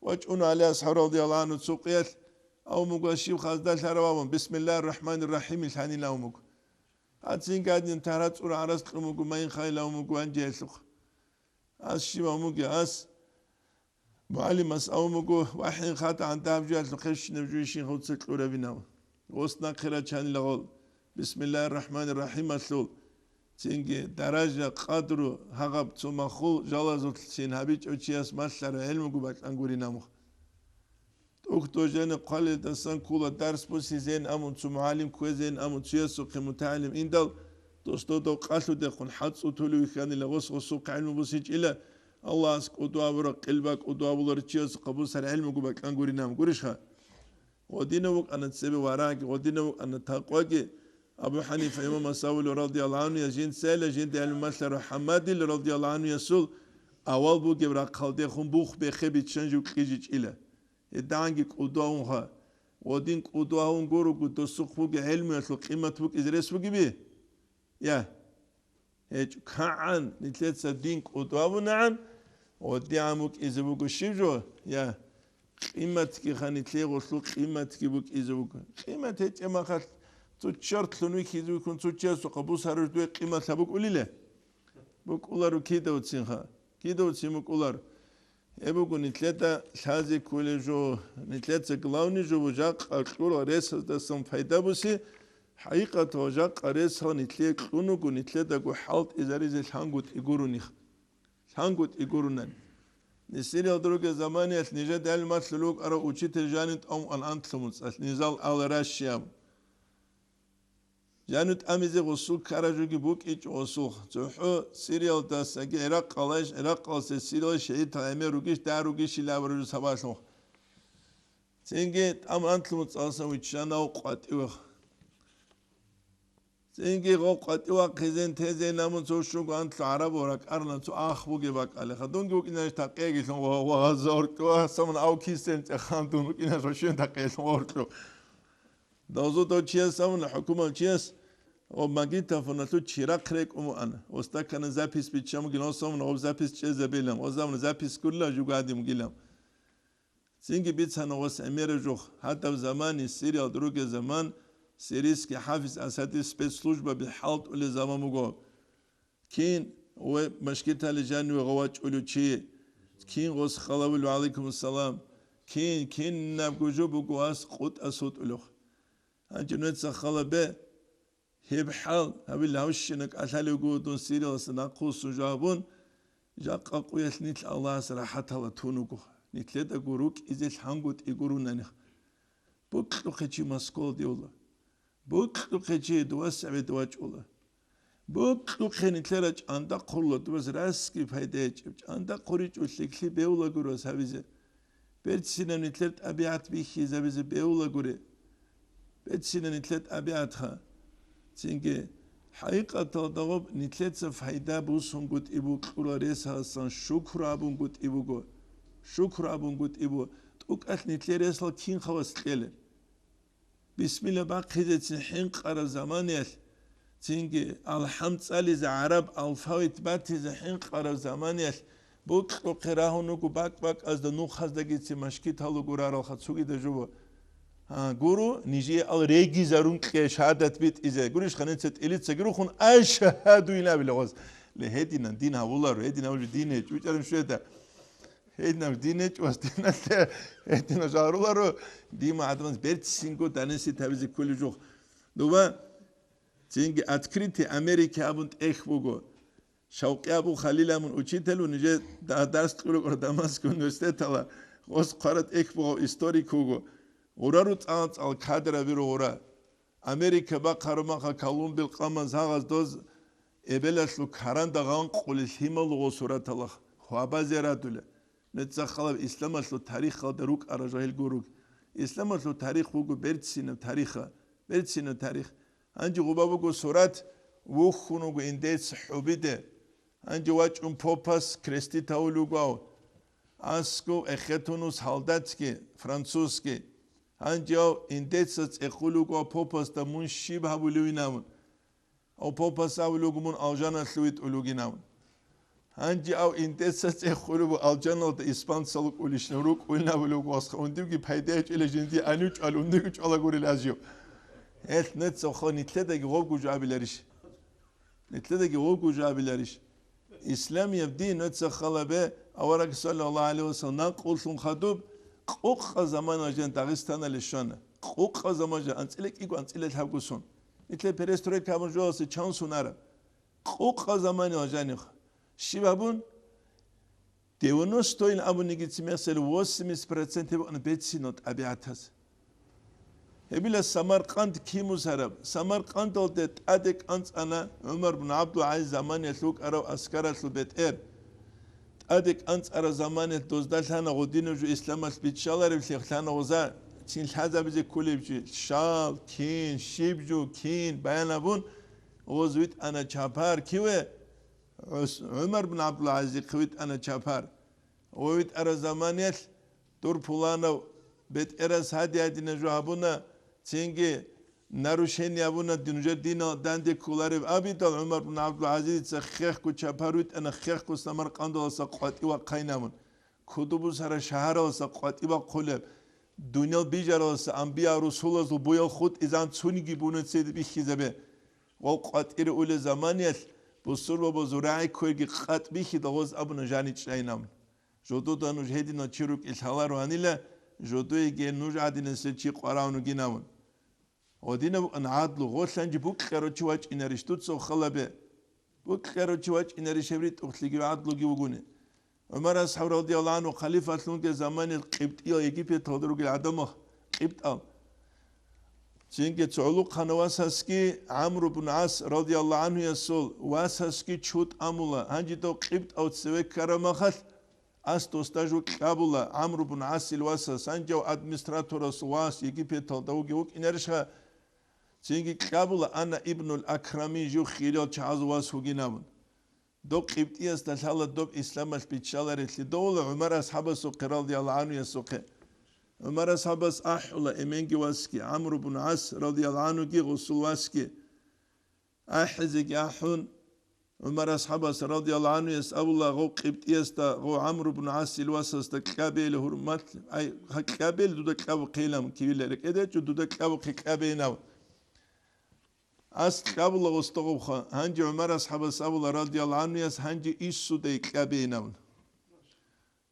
ВачӀун ГӀали асхӀаб радияллагьу гӀанху цукъиялъ, авмуго щиб хаздалъарав абун, бисмиллагьир рахӀманир рахӀим илъанил авмуго. Гьацин гадин тара цӀура гӀарац кьун вуго, майин хайил авмуго ванжиялъухъ. Ас щиб авмуге ас, МугӀалимас абун буго, вахӀин хатӀа гӀандаб жуялъухъе щинаб жуйищин гъуца кьурабинав. Гъос нахъе рачанила гъол, бисмиллагьир рахӀманир рахӀималъул, цинги даража, къадру, гьагъаб цо махул жалазулъцин гьабичӀев чияс малъара гӀелмуго бакьан гурин амухъ. ТӀухьдожене хъвалелдасан ккола дарс бусизейин амун, цо мугӀалим кквезейин амун, цоясухъе мутагӀалим индал, дос додов къалъудехун хӀацӀу толев вихьанила, гъос гъосухъе гӀелму бусичӀила, Аллагьас кӀодо абураб, къилба кӀодо абулар чиясухъа бусар гӀелмуго бакьан гурин ам гурищха? Гъодинав вукӀана цебе вараги, гъодинав вукӀана такъваги, Абу Ханифа имам асавулев радияллагьу гӀанхуяс жинцайила жинда гӀелму малъарав ХӀаммадил радияллагьу гӀанхуясул авал бугеб рахъалдехун бух бехе биччан жив кьижичӀила. ГьедагӀанги кӀудвагьунха. Ва дин кӀудвагьун гуруго, досухъ бугеб гӀелмуялъул къимат букӀизе рес бугеби? Я. ГьечӀо, кагӀан нилъеца дин кӀудвабунагӀан, ва дигӀан букӀизе буго щиб жо? Я. Къиматги ха нилъее гъолъул къиматги букӀизе буго. Къимат гьечӀеб махалъ цо чортлъун вихьизе вихьун цо чиясухъа бусарав дуе къимат гьаб букӀулила? БукӀуларо кидавцинха. Кидавцин букӀуларо. Гьеб буго нилъеда лъазе кколеб жо, нилъеца главный жо буго жакъа кьурал ресаздасан пайда буси, хӀакъикъаталда жакъа ресал нилъее кьун вуго, нилъедаго хӀалтӀизаризе лъангутӀи гурони. ЛъангутӀи гуронани. Несирал друге заманиялъ нижеда гӀелмалъулев вукӀарав учитель жанив тӀамун анлъумуцӀалъ, низал ал ращияб. Жану тӀамизе гъусул ккараб жоги букӀичӀо гъусулха. ЦохӀо Сириялдасаги ГӀиракъалайищ, ГӀиракъалдаса Сирияла шагьидал гӀемер ругищ, дагь ругищила абураб жо сабаблъун. Цинги тӀам анлъун цӀаласан виччанав къватӀивех. Цинги гъо къватӀивахъизен тезейин абун цо щуго анлъу гӀарабу ракӀарна цо ах бугеб бакӀалеха. Дунги вукӀинарищ такъиягилъун гъо, гъо гьаза оркьу, ах самун ав кисен цӀехан дун вукӀинарищ гъощуен такъиялъун оркьу. Дозу дов чияс абуна, хӀукумал чияс, гъоб магнитофоналъул чирахъ рекӀун вуана, ва стакана запись биччан бугилан, ва абуна, гъоб запись чӀезабилан, ва абуна, запись гурила жугадин бугилан. Цинги бицана гъос гӀемераб жух, гьадаб замани, Сириялда ругеб заман, сирийский ХӀафиз Асадил спецслужбаби хӀалтӀулеб заман буго. Кин ва машгитали жаниве гъов вачӀулев чи, кин гъос халавулев, ва гӀалайкум ассалам, кин, кинабго жо буго гьас къутӀа сутӀулев. Гьанже нужеца хала бе, гьеб хӀал гьабил гьавщина кӀалъалев вуго дун Сириялдаса нахъвуссун жо гьабун, жакъа къуялъ нилъ Аллагьас рахӀаталда тун вуго, нилъедаго рукӀизе лъангутӀи гуронани. Бокьухъе чи Москвалде вула. Бокьухъе чи дова сагӀида вачӀула. Бокьухъе нилъера чӀанда хъула, дубаз расги пайда гьечӀеб. ЧӀанда хъуричӀо лъикӀлъи бевлагури ва гьабизе. Берцинаб нилъер тӀабигӀат бихьизабизе бевлагури. Берцинаб нилъер тӀабигӀатха. Цинги, хӀакъикъаталда гъоб нилъеца пайда бусунгутӀи бу кьула ресаласан шукру абунгутӀи буго. Шукру абунгутӀи бу. ТӀукӀалъ нилъер ресал кин хавас кьела? Бисмилла бахъизецин хӀинкъараб заманиялъ, цинги алхӀам цӀализе гӀараб алфавит батизе хӀинкъараб заманиялъ, бокьухъе рагьун вуго бакӀ-бакӀазда нухаздагицин машгитал руго раралха цогидаб жо. Гьа, гуро, нижее ал регизарун кье шагьадат битӀизе. Гурищ ханинца тӀилицаги рухун, «Ашгьаду» инабила гъоз. Ле, гьединан дин гьавуларо, гьедин гьавулев дин гьечӀ, вичӀарин щведа. Гьединаб дин гьечӀо, вас диналъе, гьединаб жагьруларо, дима гӀадамаз берцинго даниси тавизе кколеб жух. Дуба цинги «Открытие Америки» абун тӀехь буго. Шавкъи Абу Халил абун учитель вуго, нижер да-, дарс кьурукӀура Дамаскил университетала, гъос хъвара тӀехь бугъав историк вуго. Гъураро цӀал-цӀал кадраби ругъура. Америка бахъараб маха Колумбил къаман загъаз доз эбелалъул каранда гъанкъулел лъимал гъо сураталахъ хвабазе радула. Нуца халаб исламалъул тарихалда рукӀарал жагьил гуруг. Исламалъул тарих вуго берцинаб тариха, берцинаб тарих. Гьанже гъуба буго сурат, вухьун вуго индец хӀубиде. Гьанже вачӀун попас креститавулев вугав, асков эхетунус солдатги, французги. Гьанже ав индеца цӀехулев вугав попасда мун щиб гьабулевин абун. Ав попас абулев вуго мун алжаналъуве витӀулев вугин абун. Гьанже ав индеца цӀехулев вуго алжаналда испанцал рукӀулищ, рукӀуйин абулев вуго, асха, ундивги пайда гьечӀила жинди анив чӀвал, ундивги чӀвалагурил азив. Гьелъ нецаха нилъедаги гъобгу жо абиларищ? Нилъедаги гъобгу жо абиларищ? Исламияб дин нуца халабе, авараг саллаллагьу гӀалайгьи ва саллам накъуллъун хадуб, къукъа замана жан Дагъистанале щвана. Къукъа замана жан анцӀила кӀиго, анцӀила лъабго сон. Нилъер перестройка абун жоялъе чан сон араб? Къукъа заманила жанихъ. Щиб абун? Девяносто ин абуниги цемехсел восемьдесят процент гьеб букӀана бецинал тӀабигӀатаз. Гьебила Самаркъанд кимусараб? Самаркъандалде тӀаде кӀанцӀана ГӀумар бун ГӀабдул-ГӀазиз заманиялъ вукӀарав аскаралъул бетӀер. ТӀаде кӀанцӀараб заманиялъ дозда лъана гъодинаб жо исламалъ биччаларевлъи, лъана гъоза Цин лъазабизе кколеб чи, щал, кин, щиб жо, кин, баян абун, гъоз витӀана чапар киве, ГӀус-, ГӀумар бин ГӀабдулгӀазизихъе витӀана чапар. Ва витӀараб заманиялъ дур пуланав бетӀерас гьади-гьадина жо гьабуна, цинги нарушение гьабуна, нужер динал данде кколареб абидал, ГӀумар бин ГӀабдулгӀазизица хехго чапар витӀана, хехго Самаркъандаласа къватӀив вахъайин абун. Куду бусара шагьараласа къватӀив вахъулеб, дуниял бижараласа амбиял-русулазул буял хутӀизан цониги буна цеде бихьизабе. Гъов къватӀире улел заманиялъ бусурбабазул рагӀи кверги къатӀ бихьидал гъоз абуна жаничӀайин абун. Жодода нуж гьединал чи рукӀин лъаларо гьанила, жодоеги нуж гӀадинасел чи къваравнугин абун. Гъодинаб букӀана гӀадлу, гъолъанги букьаро чи вачӀинарищ дуца халабе? Букьаро чи вачӀинарищ гьеб ритӀухълъиги гӀадлуги вугони? ГӀумар асхӀаб радияллагьу гӀанху халифалъунги заманиялъ къибтӀиял Египеталда ругел гӀадамал къибтӀал. Цинги цогӀлухъана васасги ГӀамру бун ГӀас радияллагьу гӀанхуясул васасги чутӀ амула, гьанжидав къибтӀав цеве ккараб махалъ, Ас досда жо кьабула, ГӀамру бун ГӀасил васас, гьанжав администраторас вас Египеталда вугев вукӀинарищха? Цинги кьабула, Ана ибнул Акрами жив хириял чагӀазул вас вугин абун. Доб къибтӀиясда лъала доб исламалъ биччаларелъи довла ГӀумар асхӀабасухъе радияллагьу гӀанхуясухъе. ГӀумар асхӀабас ахӀула эменги васги, ГӀамру бун ГӀас радияллагьу гӀанхуги гъусул васги. АхӀизеги ахӀун, ГӀумар асхӀабас радияллагьу гӀанхуяс абула гъов къибтӀиясда, гъов ГӀамру бун ГӀасил васасда кьабейила гьурмат, ай, гьа кьабейила дуда кьабухъейилан кивила рекӀедечӀо, дуда кьабухъе кьабейинав. Ас кьабула гъосда гъовха, гьанже ГӀумар асхӀабас абула радияллагьу гӀанхуяс гьанже иссудай кьабейинавун.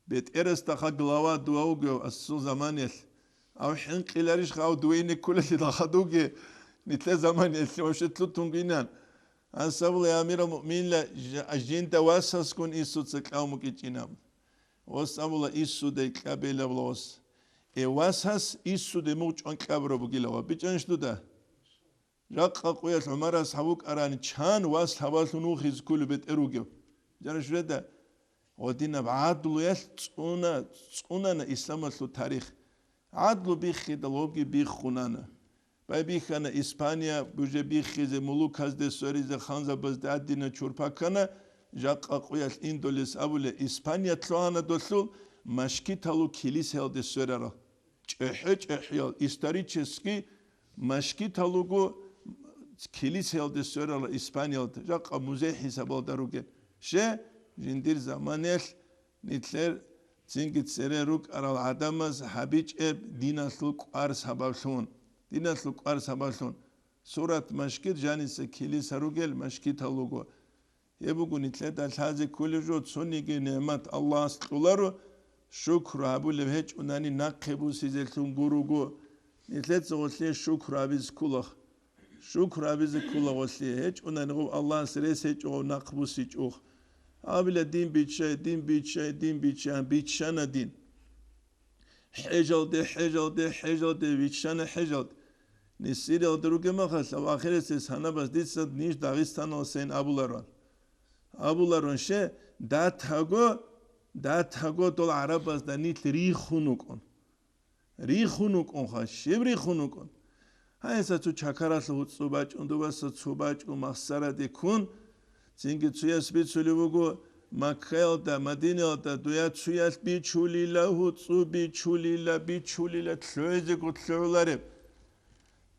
БетӀерасда ха глава дова вугев асул заманиялъ. Ав хӀинкъиларищха ав дугьине кколелъидал хадуги, нилъер заманиялъ вообще лъутун гинан. Ансабула, я амирал муъминла, ж-, жинда васасгун инсуца кьав мукӀичӀинаб. Гъос абула, иссудай кьабелаб лос. Э, васас иссудай мугъчӀван кьабураб бугила ва бичӀанищ дуда? Жакъа къуялъ ГӀумар асхӀаб вукӀарани чан вас гьабалъун вухизе кколеб бетӀер вугев? Жара шуреда, гъодинаб гӀадлуялъ цӀуна-, цӀунана исламалъул тарих. ГӀадлу биххидал гъобги биххунана. Байбихьана Испания, бужа биххизе, мулуказде, сверизе, ханзабазде гӀадина чурпакана, жакъа къуялъ индолес абуле, Испания лъугьана долъул машкиталу килисаялде сверарал. ЧӀехӀе-чӀехӀиял исторический машгитал руго, килисаялде сверала Испаниялда, жакъа музей хӀисабалда ругел. Ще, жиндир заманаялъ нилъер цинги цере рукӀарал гӀадамаз гьабичӀеб диналъул кӀвар сабаблъун, диналъул кӀвар сабаблъун. Сурат машгит жаниса килиса ругел машгитал руго. Гьеб буго нилъеда лъазе кколеб жо, цониги нигӀмат Аллагьас кьоларо, шукру гьабулеб гьечӀунани нахъе бусизелъун гуруго. Нилъеца гъолъие шукру гьабизе ккола. Шукру гьабизе ккола гъолъие, гьечӀунани гъов Аллагьас рес гьечӀо гъов нахъ бусичӀо. Абила дин биччай, дин биччай, дин биччай, биччана дин. ХӀежалде, хӀежалде, хӀежалде, виччана хӀежалде. Нисириялда ругеб махалъ, гьав ахирисез гьанабаз дица ниж Дагъистаналасейин абуларван. Абуларван ще, датаго, датаго дол гӀарабазда нилъ рихун вукӀун. Рихун вукӀунха, щиб рихун вукӀун? Гьайса цо чакаралъув гьуцӀцӀу бачӀун, дубаса цо бачӀун, махсараде ккун, цинги цояс бицулев вуго, Маккаялда, Мадинаялда дуя цоялъ бичулила, гьуцӀцӀу бичулила, бичулила, лъугӀизего лъугӀулареб.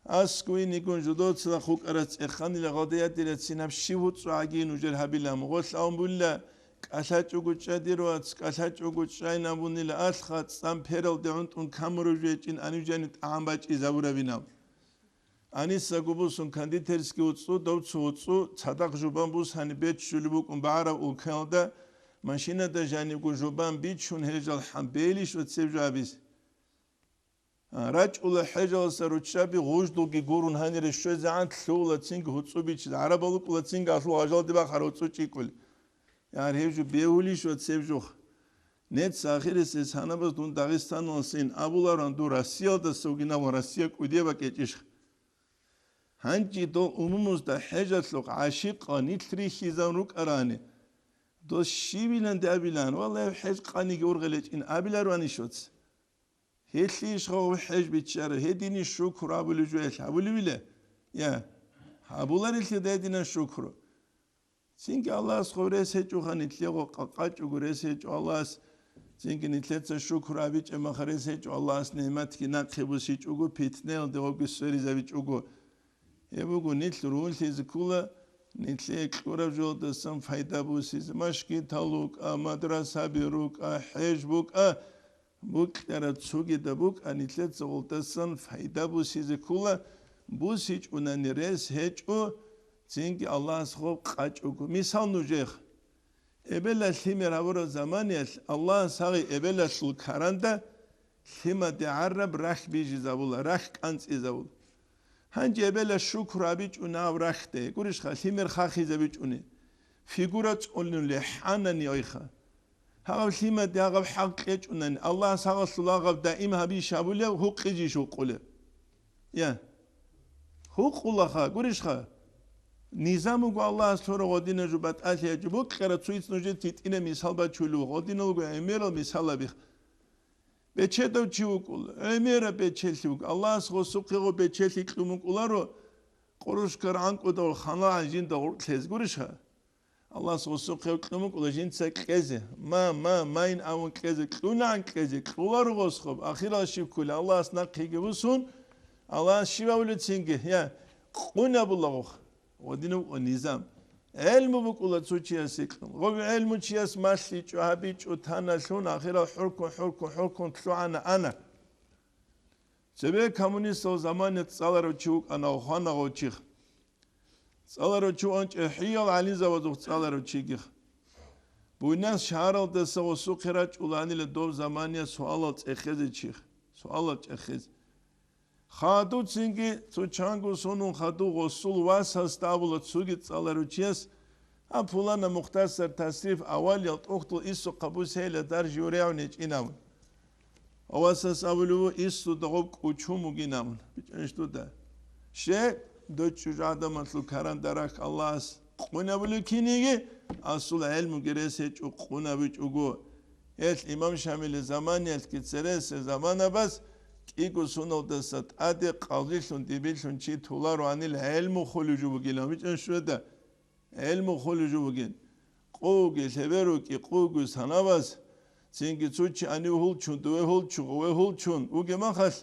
Аскуинигун жудоцала хукӀарас цӀеханила гъалдеядирацин гьаб щив гьуцӀцӀу гӀаги нужер гьабила, мугъолъ авун була, кӀалъачӀого чӀадир вац, кӀалъачӀого чӀайнабунила алха, цӀам пералде гӀунтӀун камурав жечӀин анив жани тӀагӀам бачӀизабурабинаб. Анисаго бусун кондитерский гьуцӀцӀу, дов цо гьуцӀцӀу, цадахъ жубан бусани беччулеб букӀун багӀараб улкаялда, машинада жанибго жубан бичун гьел жал хӀамбелищ ва цеб жабиз. А, рачӀула хӀежаласа руччаби гъуждулги гурун гьанире щвезегӀан лъугьула цинги гьуцӀцӀу бичизе, гӀарабал вукӀула цинги алъул гъажалде бахъара гьуцӀцӀу чӀикӀкӀули. Яр гьев жо бегьулищ ва цеб жух. Нец ахирисез гьанабаз дун Дагъистаналасин абуларан, дун Россиялдаса вугинаван, Россия кӀудияб бакӀечӀищ. Гьанчи дол умумузда хӀежалъухъ гӀашикъа нилъ рихьизан рукӀарани, дос щивиланде абилан, валлагь, хӀеж къаниги ургъел гьечӀин абиларванищ оц? Гьелъие иш гъов хӀеж биччара, гьедине шукру абулев жо гьелъ гьабулевила? Я, гьабуларелъи дайдина шукру. Цинги Аллагьас гъов рес гьечӀоха, нилъего къакъачӀого рес гьечӀо Аллагьас, цинги нилъеца шукру абичӀеб маха рес гьечӀо Аллагьас, нигӀматги нахъе бусичӀого, питнаялде гъовги сверизабичӀого. Гьеб буго, нилъ рулъизе ккола, нилъее кьураб жолдасан пайда бусизе, машгитал рукӀа, мадрасаби рукӀа, хӀеж букӀа, букьараб цогидаб букӀа, нилъеца гъолдасан пайда бусизе ккола, бусичӀунани рес гьечӀо, цинги Аллагьас гъоб къачӀого. Мисал нужех. Эбелалъ лъимер гьабураб заманиялъ Аллагьас гьагъи эбелалъул каранда лъимаде гӀараб рахь бижизабула, рахь кӀанцӀизабула. Гьанже эбелалъ шукру абичӀунаб рахьде, гурищха, лъимер хахизабичӀуни, фигура цӀунули хӀанани ойха. Гьагъаб лъимаде гьагъаб хӀакъ кьечӀунани, Аллагьас гьагъалъул гьагъаб даим гьабищ гьабулев, гьукъижищ гьукъулев? Я. Гьукъулаха, гурищха? Низам буго Аллагьас лъурав гъодинаб жо батӀалъи гьечӀо. Букьара цуиц нужер титӀинаб мисал бачулев, гъодинал руго гӀемерал мисалабих. Бечедав чи вукӀул, гӀемераб бечелъи вукӀ. Аллагьас гъосухъего бечелъи кьун вукӀуларо, къурушкар гӀанкӀудал ханлагӀан жинда гъуркь лъез, гурищха? Аллагьас гъосухъе кьун вукӀула жинца кьезе. Ма, ма, майн абун кьезе, кьунагӀан кьезе, кьуларо гъосхъоб, ахирал щиб ккула, Аллагьас нахъеги бусун, Аллагьас щиб абулецинги, я, къунабулагъухъ. Гъодинаб ва низам. ГӀелму букӀула цо чиясе кьун. Гъоб гӀелму чияс малъичӀо, гьабичӀо, таналъун, ахирал хӀуркун, хӀуркун, хӀуркун лъугӀана ана. Цебе коммунистал замане цӀаларав чи вукӀана, хвана гъов чих. ЦӀаларав чи ванчӀе хӀиял гӀалимзабазухъ цӀаларав чигих. Буйнас шагьаралдаса гъосухъе рачӀуланила дов замания суалал цӀехезе чих, суалал чӀехезе. Хадуцинги цо чанго сонун хадув гъосул васасда абула цоги цӀаларав чияс, а пулана Мухтасар Тасриф авалиял тӀохьдул иссухъа бусейила дарж юрегӀун гьечӀин абун. Авасас абулев ву, иссуда гъоб кӀучун бугин абун. БичӀанищ дуда? Ще, дой чӀужу гӀадамалъул каран дарахь Аллагьас къунабулев киниги, асул гӀелмуги рес гьечӀо къунабичӀого. Гьелъ имам Шамилил заманиялъги цересел заманабаз кӀиго суналдаса тӀаде къалгъилъун дибилъун чи толароанил гӀелму холев жо бугилан, бичӀанищ дуда? ГӀелму холев жо бугин. Къуги лъеберукӀи, къуги санабаз, цинги цо чи гьанив гьулчун, дове гьулчун, гъове гьулчун вугеб махалъ,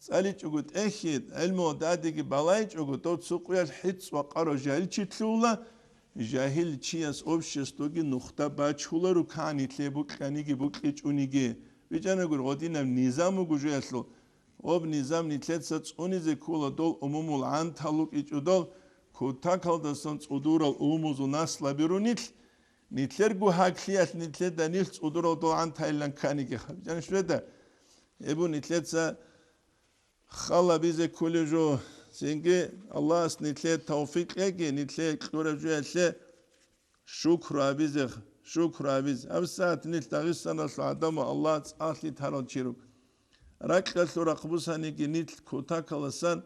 цӀаличӀого тӀехье, гӀелмуялда тӀадеги балайчӀого, дов цо къуялъ хӀицӀ вакъарав жагьилчи лъугьула, жагьил чияс обществоги нухда бачуларо кагӀан нилъее букьаниги букьичӀониги. БичӀанагури, гъодинаб низам буго жоялъул. Гъоб низам нилъеца цӀунизе ккола дол умумул гӀантал рукӀичӀудал, кутакалдасан цӀудурал умумузул наслаби рунилъ, нилъерго гьаглъиялъ нилъеда нилъ цӀудурал дол гӀантайилан кканиги. БичӀанищ дуда? Гьеб нилъеца халабизе кколев жо, цинги Аллагьас нилъее тавфикъ кьеги, нилъее кьураб жоялъе шукру гьабизе, шукру гьабизе. ГьабсагӀат нилъ Дагъистаналъул гӀадамал Аллагь цӀалъи тарал чи руго. Ракьалъул рахъ бусаниги нилъ кутакаласан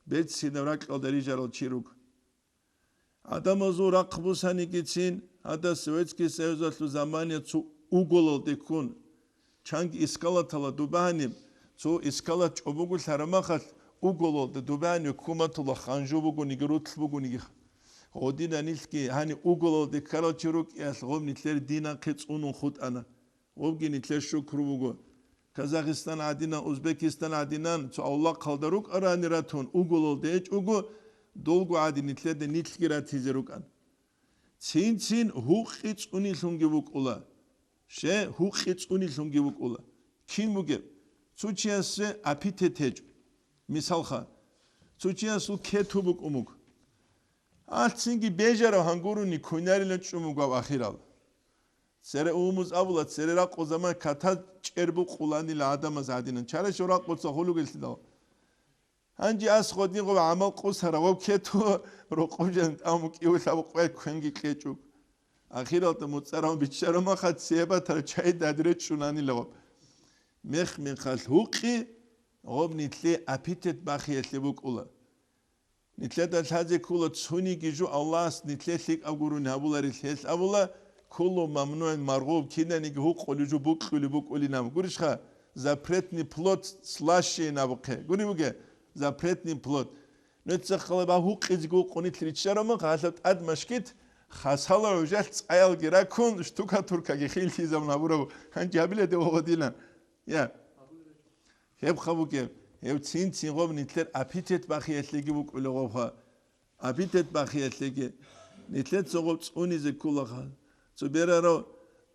берцинаб ракьалда рижарал чи руго. ГӀадамазул рахъ бусанигицин, гьадас Советский Союзалъул замане цо уголалде ккун, чанги искалатала дубагьаниб, цо искалат чӀобугулъара махалъ, уголалда дубагьаниб куматула ханжу бугониги, рутл бугониги. Гъодина нилъги гьаниб уголалде ккарал чи рукӀиялъ гъоб нилъер дин нахъе цӀунун хутӀана. Гъобги нилъер шукру буго. Казахстан гӀадинан, Узбекистан гӀадинан цо авлахъалда рукӀарани ратун, уголалде гьечӀого, долго гӀадин нилъеда нилъги ратизе рукӀан. Цин-цин гьукъи цӀунилъунги букӀула. Ще, гьукъи цӀунилъунги букӀула. Кин бугеб? Цо чиясе апитет гьечӀо. Мисалха, цо чиясул кету букӀун буго. Алъцинги бежарав гьангуруни кунарилан чӀун буго гьав ахирал. Цере умумуз абула, цере ракъу заман ката чӀер букъуланила гӀадамаз гӀадинан. Чара-чӀо ракъуца хулугелъидал. Гьанже ас гъодин гъоб гӀамал къусара, гъоб кету рокъоб жан тӀаму кӀиулъа букъвай квенги кьечӀуг. Ахиралда муцӀарав биччарав маха цебатар чай дадре чӀунанила гъоб. Мех-мехалъ гьукъи гъоб нилъе апитет бахиялъе букӀула. Нилъеда лъазе ккола цониги жо Аллагьас нилъе лъикӀаб гурони гьабуларел гьелъ абула, куллу мамнугӀин маргъуб, кинаниги гьукъулев жо букьулеб букӀулин абун. Гурищха? Запретный плод слаще ин абухъе. Гури буге, запретный плод. Нуца халаба гьукъизего къунит риччараман, халаб тӀад машкит, хасала гӀужалъ цӀаялги ракун, штукатуркаги хилълъизабун гьабураб, гьанже гьабиледе вагъадилан. Я. Гьеб хабуге, гьев цин-цин гъоб нитлъер аппетит бахиялъеги букӀула гъобха. Аппетит бахиялъеги, нитлъер цо гъоб цӀунизе ккулаха. Цо берарав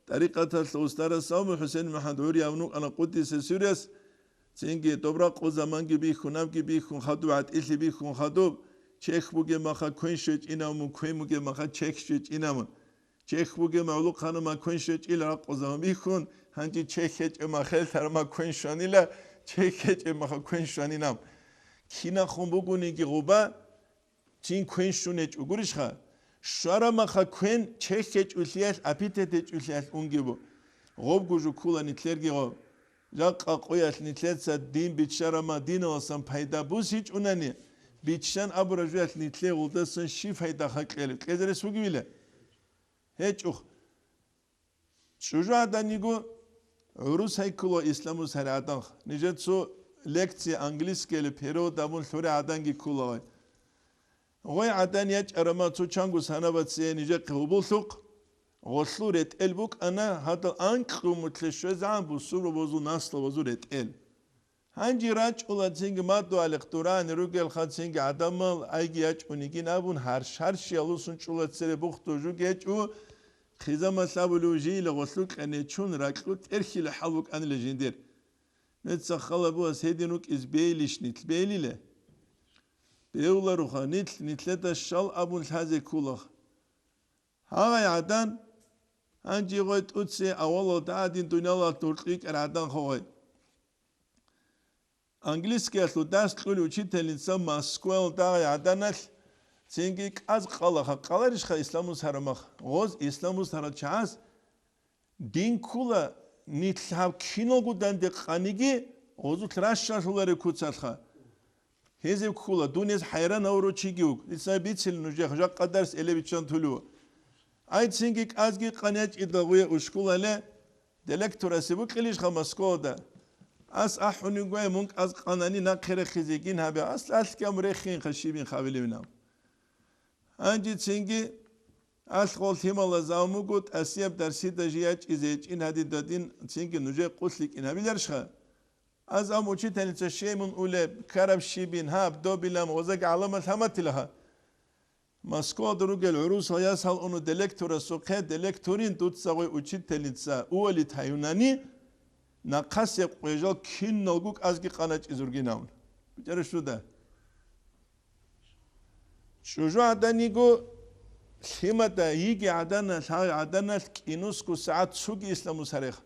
тӀарикъаталъ устарас Савму ХӀусейн МухӀаммад гӀури авнукъана къуддиса сирас, цинги добракъу заманги бихьун, абги бихьун хадуб, гӀатӀилъи бихьун хадуб, чехь бугеб маха квен щвечӀинавун, квен бугеб маха чехь щвечӀинавун. Чехь бугеб мавлукъана маквен щвечӀил ракъузаб бихьун, гьанже чехь гьечӀеб махел тар маквен щванила, чехь гьечӀеб маха квен щванинаб. Кинахун бугониги гъуба, цин квен щун гьечӀо гурищха? Щвара маха квен чехь гьечӀулъиялъ, аппетит гьечӀулъиялъ унгебу. Гъобгу жуккула нитлъерги гъоб. Жакъа къоялъ нитлъеца дин биччарама диналасан пайда бусичӀунани, биччан абура жуялъ нитлъе гъулдасан щи пайда хакьел? Кьезарес вугевила? ГьечӀухъ. ЧӀужу гӀадан йиго гӀурус гьай ккула исламус гьаригӀаданха. Нижецо лекция английскийали перевод абун лъури гӀаданги ккула гъай. Гъой гӀадан ячӀарама цо чанго санабацие нижехъе гьубуллъухъ, гъолъул ретӀел букӀана гьадал анкьумутлъе щвезегӀан бусурбабазул наслабазул ретӀел. Гьанже рачӀула цинги мадугьалихъ дурани ругелха цинги гӀадамал айги ячӀун йигин абун гьарш-гьаршиялусун чӀула цере бухдул жуги гьечӀо, хъизамал абулев жийила гъолъул кьенечун ракьул тӀерхьила хӀал букӀанила жиндир. Нуца халабугьас гьедин рукӀиз бейилищ нилъ бейилила? Беуларуха нилъ, нилъеда щал абун лъазе ккулах. Гьагъай гӀадан, гьанже гъой тӀуци авалалда гӀадин дуниялалъ гьуркьи кӀар гӀадан хогъой. Английскиялъул дарс кьули учительница Москваялда гӀаданалъ цинги кӀаз къала, къаларищха исламус гьарамах? Гъоз исламус гьарал чагӀаз дин ккула, нилъ гьаб киналго данде къаниги гъозулъ ращалъулареб куцалъха. Гьезев ккула, дун гьез хӀайран гьавурав чиги вуго. Дица бицин нужехъ, жакъа дарс элебиччан тулев. Ай, цинги кӀазги къан ячӀидал гъуя ушкулале, директорасе букӀилищха Москвалда? Ас ахӀун йигояй, мун кӀаз къанани нахъе рехизе йигин гьабе, ас алъ гьаб рехинха щибин хабилевинав. Гьанже цинги алъ гъол лъимала завмуго тӀасияб дарсида жи ячӀизе гьечӀин гьадидадин цинги нужее къулъ йикӀин гьабиларищха? Аз ам учительница щеймун улеб, ккараб щибин, гьаб, добилан, гъозаги гӀаламат гьаматилаха. Москвада ругел гӀурусал ясал уну делекторасухъе, делекторин дуца гъой учительница увалит гьаюнани, нахъасеб къвежал киналго кӀазги къаначӀизургинавун. БичӀаращуда? ЧӀужу гӀадан йиго лъимада йиги гӀаданалъ, гьай гӀаданалъ кӀинусго сагӀат цуги исламус гьарех.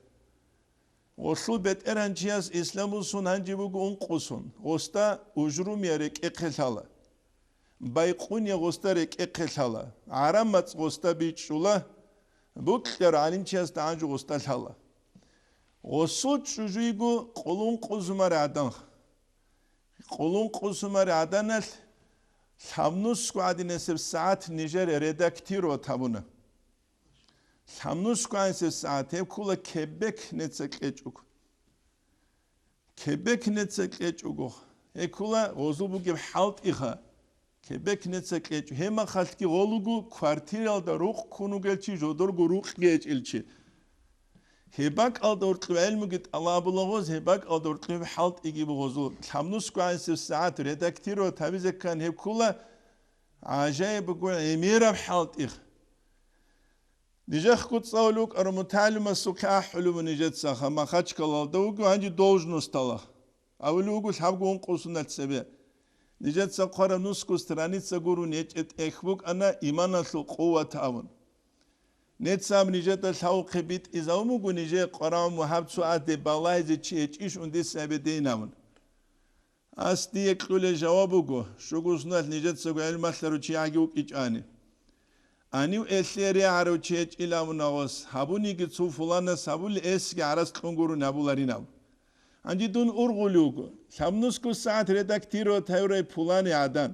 Гъолъул бетӀергьанчияс исламусун гьанже буго ункъусун, гъосда ужрумия рекӀехъе лъала. Байкъуния гъосда рекӀехъе лъала, гӀараб мацӀ гъосда бичӀчӀула, букьарав гӀалимчиясда гӀанжу гъосда лъала. Гъосул чӀужу йиго къулун къузумари гӀаданха. Къулун къузумари гӀаданалъ лъабнусго гӀадинасеб сагӀат нижер редактировать гьабуна. Лъабнусго гӀадинасеб сагӀат гьеб ккула кебек неца кьечӀого. Кебек неца кьечӀого. Гьеб ккула гъозул бугеб хӀалтӀиха. Кебек неца кьечӀо. Гьеб махалъги гъолуго квартиралда рукъ ккун вугел чи жодорго рукъги гьечӀел чи. Гьеб бакӀалда гьоркьоб гӀелмуги тӀалабула гъоз, гьеб бакӀалда гьоркьоб хӀалтӀиги бугъозул. Лъабнусго гӀанасеб сагӀат редактировать гьабизе ккан гьеб ккула гӀажаиб буго гӀемераб хӀалтӀих. Нижехъго цӀалулев вукӀарав мутагӀалимасухъе ахӀулев вуго нижеца, ха, Махачкалалда вуго гьанже должностала. Абулев вуго лъабго ункъо соналъ цебе. Нижеца хъвараб нусго страница гурун гьечӀеб тӀехь букӀана иманалъул къуват абун. Нецааб нижеда лъавухъе битӀизавун буго нижее Къуран ва гьаб цо адаб балагьизе чи гьечӀищ ундиса абедейин абун. Ас дие кьулел жаваб буго, щуго соналъ нижецаго гӀелмалъарав чи гӀаги вукӀичӀани. Гьанив элъие регӀарав чи гьечӀила абуна гъос, гьабуниги цо фуланас гьабули эсги гӀарац кьун гурун гьабуларин абун. Гьанже дун ургъулев вуго, лъабнусго сагӀат редактировать гьавурай пулани гӀадан.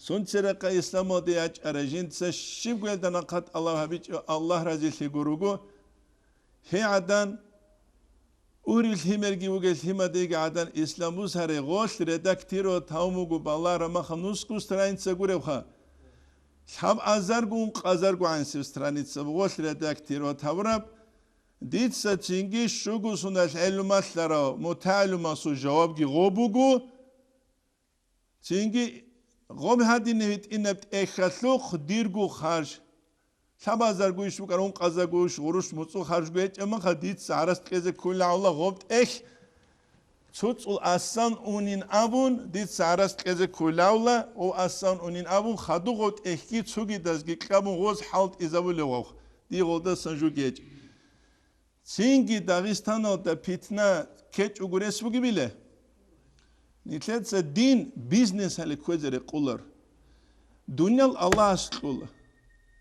Сунцерахъа исламалде ячӀарай жинца щибго гьелда нахъа тӀалаб гьабичӀев Аллагь разилъи гуруго, гьей гӀадан урил лъимерги вугел лъимадеги гӀадан ислам бусаре гъолъ редактировать гьавун буго балагьараб махал нусго страница гуребха. Лъабазарго ункъазарго гӀанасеб страница буго гъолъ редактировать гьабураб. Дица цинги щуго соналъ гӀелумалъарав мутагӀалимасул жавабги гъо буго. Цинги гъоб гьадинаб гьитӀинаб тӀехьалъухъ дирго харж. Лъабазарго иш букӀар, ункъазарго иш, гъурущ муцӀул харжго гьечӀеб махал дица гӀарац кьезе кколевла гъоб тӀехь. ЦоцӀул асан унин абун, дица гӀарац кьезе кколевла, гъов асан унин абун, хадуб гъоб тӀехьги цогидазги кьабун гъоз хӀалтӀизабулев вавх, дие гъолдасан жуги гьечӀеб. Цинги Дагъистаналда питна ккечӀого рес бугебила? Нилъеца дин бизнесалде кквезе рекъолар. Дуниял Аллагьас кьола.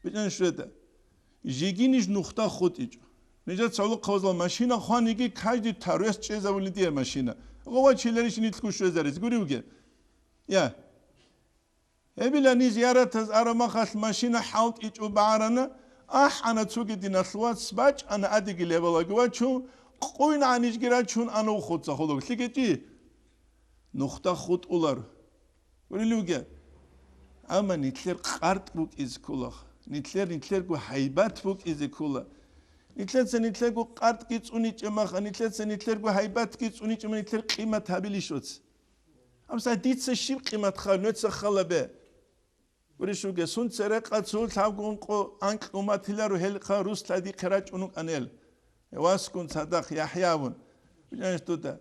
БичӀчӀана щведа. Жеги ниж нухда хутӀичӀо. Нижер цалухъ хъвазал машина хваниги, каждый тарвес чӀезавулин дие машина. Гъова чиларищ нилъго щвезаризе гури вугеб? Я. Гьебила ниж зияратаз араб махалъ машина хӀалтӀичӀо багӀарана, ахӀана цоги диналъ вац, бачӀана адиги лебалаги вачун, къуйна нижги рачун ана ухуца холоб лъикӀичӀи. Нухда хутӀулар. Гурили вугеб? Амма нилъер къартӀ букӀизе ккола. Нилъер, нилъерго гьайбат букӀизе ккола. Нилъеца нилъерго къартӀги цӀуничӀеб маха, нилъеца нилъерго гьайбатги цӀуничӀеб, нилъер къимат гьабилищ оц? Гьабсагь дица щиб къимат хал, нуеца халабе? Гурищ вугеб, сун церекъа цо лъабго ункъо анкь уматиларо гьелхъа рус лъадихъе рачӀун вукӀанел. Гьевасгун цадахъ ЯхӀявун. Бижанищ дуда.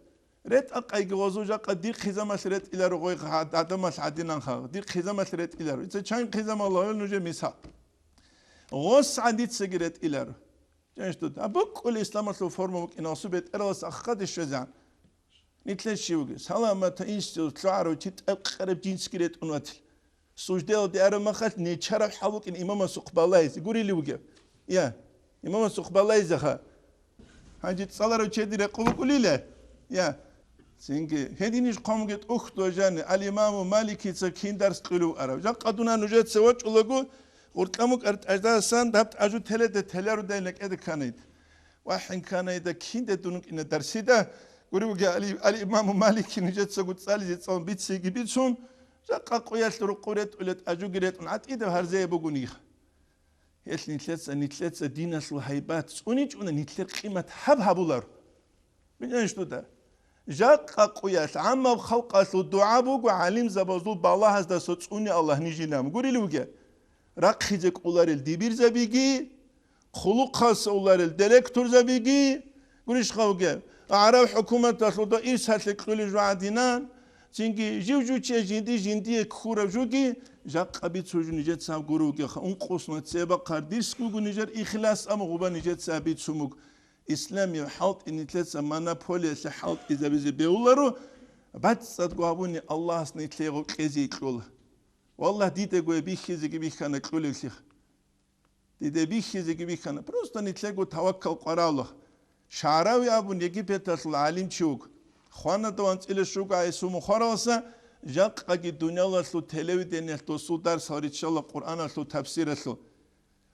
РетӀа къайги гъозу жакъа дир хъизамалъ ретӀиларо гъой гьад-, гьадамалъ гьадинанха. Дир хъизамалъ ретӀиларо. Ица чан хъизамал гьавел нужер мисал. ГъосгӀан дицаги ретӀиларо. Жаниш дуда. А букӀули исламалъул форма букӀина, гъосул бетӀералас ахъаде щвезегӀан. Нилъер щивги, саламата инсул лъугӀарав чи тӀакъараб жинсги ретӀун ватил. Суждалде араб махалъ нечараб хӀал букӀин имамасухъ балайзе, гурили вугев. Я, имамасухъ балайзеха. Гьанже цӀаларав чеди рекъу букӀулила? Я. Цинги, гьединищ хъомги тӀухьдул жани, ал-Имаму Маликица кин дарс кьулев арав. Жакъа дуна нужеца вачӀулаго, гъуркьа мукӀар тӀаждасан даб тӀажу теледа теларудайна кӀеда кканайд. ВахӀин кканайда кинде дун вукӀина дарсида, гури вугев али-, ал-Имаму Малики нижецаго цӀализе цӀалун бицеги бицун, жакъа къуялъ рукъу ретӀулет, ажуги ретӀун гӀатӀидаб гьарзее бугунигъ. Гьелъ нилъеца, нилъеца диналъул гьайбат цӀуничӀуна, нилъер къимат гьаб гьабулар. Бинанищ дуда. Жакъа къуялъ гӀаммаб халкъалъул дугӀа буго гӀалимзабазул балагьаздаса цӀуни Аллагь нижинаб. Гурили вугев? Рахъизе кӀоларел дибирзабиги, хъулухъас авларел директорзабиги, гурищха вугев, гӀараб хӀукуматалъуда ирсалъе кьулел жо гӀадинан, цинги жив-жуче жинди-жиндие ккураб жоги, жакъа бицо жо нижеца гьаб гуро вугевха, ункъусна цебахъар дирс буго нижер ихлас, амма гъуба нижеца бицун буго. Исламияб хӀалтӀи нилъеца монополиялъе хӀалтӀизабизе бегьуларо, бацӀцӀадго гьабуни Аллагьас нилъее гъо кьезе кьола. Валлагь, дидего бихьизеги бихьана кьулевлъи. Диде бихьизеги бихьана, просто нилъего таваккал къваралда. ШагӀрави абун Египеталъул гӀалимчи вуго. Хванадав анцӀила щуго гьесул мухъаралса, жакъаги дуниялалъул телевидениялъ досул дарс гьариччала Къуръаналъул тафсиралъул.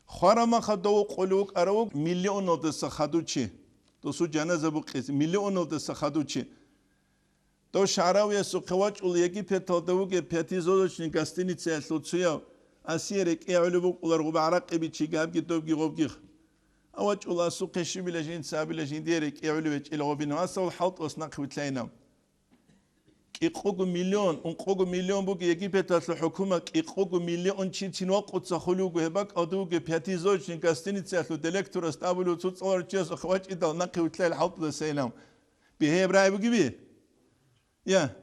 Хварамаха дов къулев вукӀарав вуго миллионалдаса хадучи. Досул жаназа букъизе миллионалдаса хадучи. Дов шагӀравиясухъе вачӀул Египеталда вугеб пятизвездочный гостиницаялъул цояв, асие рекӀее гӀолеб букӀулар гъуб гӀаракъи бичиги гьабги добги гъобгих. А вачӀул асухъе щибила жинца абила жиндие рекӀее гӀолеб гьечӀила гъобинав асавул хӀалтӀуас нахъе вилълъайинав. КӀикъого миллион, ункъого миллион буго Египеталъул хӀукумат, кӀикъого миллион чи цин вакъуца хулев вуго гьеб бакӀалда вугеб пятизвездочный гостиницаялъул директорас абулев цо цӀаларав чиясухъе вачӀидал нахъе вилълъайила хӀалтӀудасайинав. Бигьеб рагӀи бугеби? Я.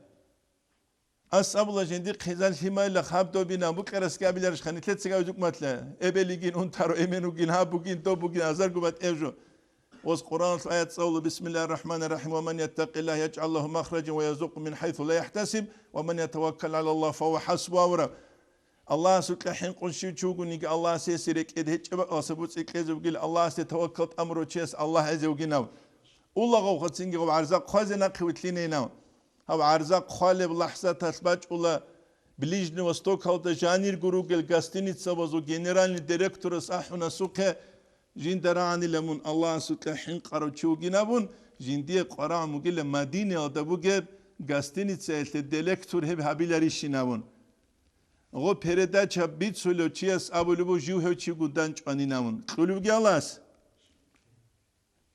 Ас абула жинди хъизан лъимайилла хаб добина, букӀарасги абиларищха, нилъеца гавизукӀматла, эбел йигин унтаро, эмен вугин, гьаб бугин, доб бугин, азарго батӀев жо. Гъос Къуръаналъул аят цӀалула, Бисмиллагьир рахӀманир рахӀим, «Ва ман яттакъиллагьа яжгӀал лагьу махражан ва ярзукъгьу мин хӀайсу ла яхӀтасиб, ва ман ятаваккал гӀалаллагьи фагьува хӀасбугь», — абураб. Аллагьасукьа хӀинкъун щив чи вугониги, Аллагьас гьесие рекӀеде гьечӀеб бакӀаласа буцӀи кьезе вугил, Аллагьасде таваккал тӀамурав чияс Аллагь гӀезе вугинав. Улагъав хъацинги гъаб гӀарза хъвазе нахъе вилълъинейинав. Гьав гӀарза хъвалеб лахӀзаталъ бачӀула Ближний Востокалда жанирго ругел гостиницабазул генеральный директорас ахӀун асухъе, жинда рагӀанила мун Аллагьасукьа хӀинкъарав чи вугин абун, Жиндие къварагӀун бугила Мадинаялда бугеб гостиницаялъе делектор гьеб гьабиларищинавун. Гъо передача бицулев чияс абулеб буго жив гьев чигун данчӀванинавун. Кьулевги Аллагьас.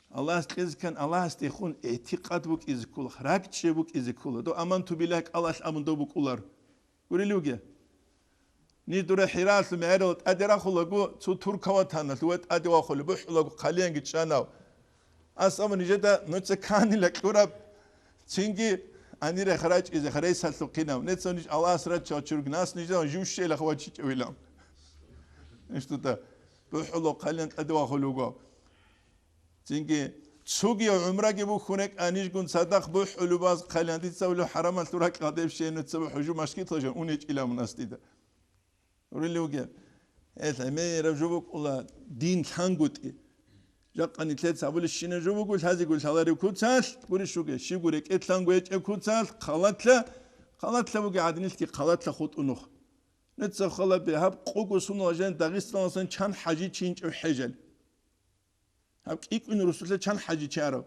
Аллагьас кьезе ккан Аллагьасдехун этикъад букӀизе ккола, ракӀчӀей букӀизе ккола. Дов аманту биллагь кӀалалъ абун дов букӀулар. Гурелъуге. Ниж дура ХӀиралъул мегӀерал тӀаде рахулаго, цо туркав ватаналъ ва тӀаде вахулеб бухӀулаго хъалиянги чӀанав. Ас абун нижеда нуца канила кьураб, цинги гьанире харачӀизе харайсалъухъинав. Нецав ниж Аллагьас раччал чург нас нижеда жив щейла хавачичӀавилан. Иштуда бухӀулаго хъалиян тӀаде вахулев вуго. Цинги цоги гӀумраги бухьун рекӀанижгун цадахъ бухӀулеб баз хъалиян дица вилев хӀарамалъул ракь гьадеб щей нуца бухӀу жу машгитла жан унечӀила мунас дида. Урилевги, гьел гӀемераб жо букӀула дин лъангутӀи. Жакъа нилъеца абулищина жо буго, лъазего лъаларев куцалъ, гурищуге, щибго рекӀелъанго гьечӀеб куцалъ, халатла, халатла буги гӀадинилъги халатла хутӀунухъ. Нуца халабе, гьаб къуго сунала жан Дагъистаналдасан чан хӀажи чи инчӀев хӀежал. Гьаб кӀикӀвин русулъа чан хӀажи чи арав?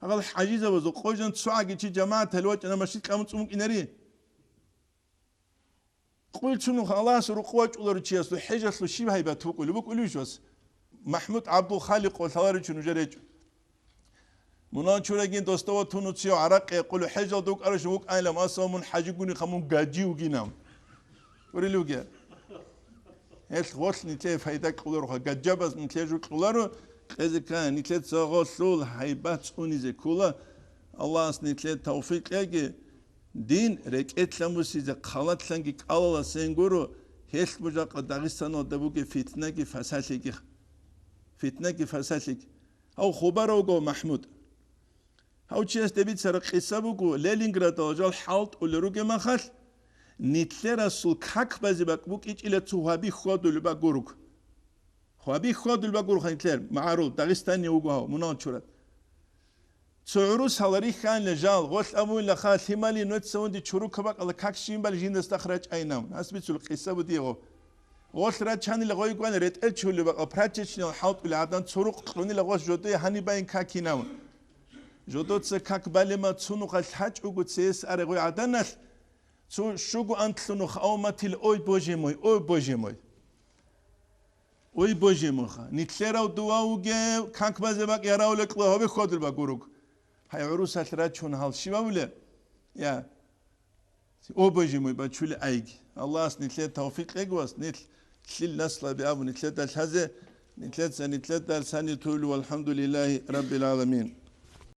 Гьагъал хӀажизабазул къожан цогӀаги чи жамагӀаталъ вачӀана машгьид кьамун цӀун вукӀинари? Къуй цунухъ Аллагьас рукъ вачӀуларев чиясул хӀежалъул щиб гьайбат букӀулеб букӀулищ вас? МахӀмуд ГӀабдулхаликъ ва лъаларев чи нужер гьечӀо. Мунагьал чурагин досда ва тунуцияв гӀаракъи гьекъулев хӀежалда вукӀарав вукӀайилан, асав мун хӀажигуниха мун гаджи вугинав. Урилуге. Гьелъ гъолъ нилъее пайда кьолароха, гаджабаз нилъее жо кьоларо, кьезе ккани нилъеца гъолъул гьайбат цӀунизе ккола. Аллагьас нилъее тавфикъ кьеги, дин рекӀелъан бусизе хъалатлъанги кӀалаласен гуро, гьелъ бужахъа Дагъистаналда бугеб фитнаги фасалъиги. Фитнаги фасалъиги. Гьав хубаравго МахӀмуд. Гьав чиясде бицараб къиса буго, Ленинградалда жал хӀалтӀулел ругеб махалъ, нилъерасул как базе бакӀ букӀичӀила цо гьаби хьвадулеб бакӀ гуруг. Гьаби хьвадулеб бакӀ гурха нилъер, магӀарул, Дагъистани вуго гьав, мунагьал чурат. Цо гӀурус гьала рихьанила жал, гъолъ абуйла ха, лъимали нуца унди чурукаб бакӀала как щибали жиндасда рачӀайинавун. Гьас бицул къиса бугеб. Гъолъ рачанила гъой гван ретӀел чули бакӀал прачечнил хӀалтӀули гӀадан цо рукъ кьунила гъос жодое гьанибайин какинавун. Жодоца как балема цунухъа лъачӀого цеес аре гъой гӀаданалъ, цо щуго антлъунухъ авматил, ой, боже мой, ой, боже мой. Ой, боже мой, ха. Нилъерав дував вугев, как базе бакӀ яравулел кьула гьобе хьодул багуруг. Гьай гӀурусалъ рачун гьал щивавуле? Я. О, боже мой, бачули айги. Аллагьас нилъер тавфикъ кьегвас, нилъ лъил наслаби абу нилъеда лъазе, нилъеца нилъеда лъани туйли, валхамдулиллагьи раббил гӀаламин.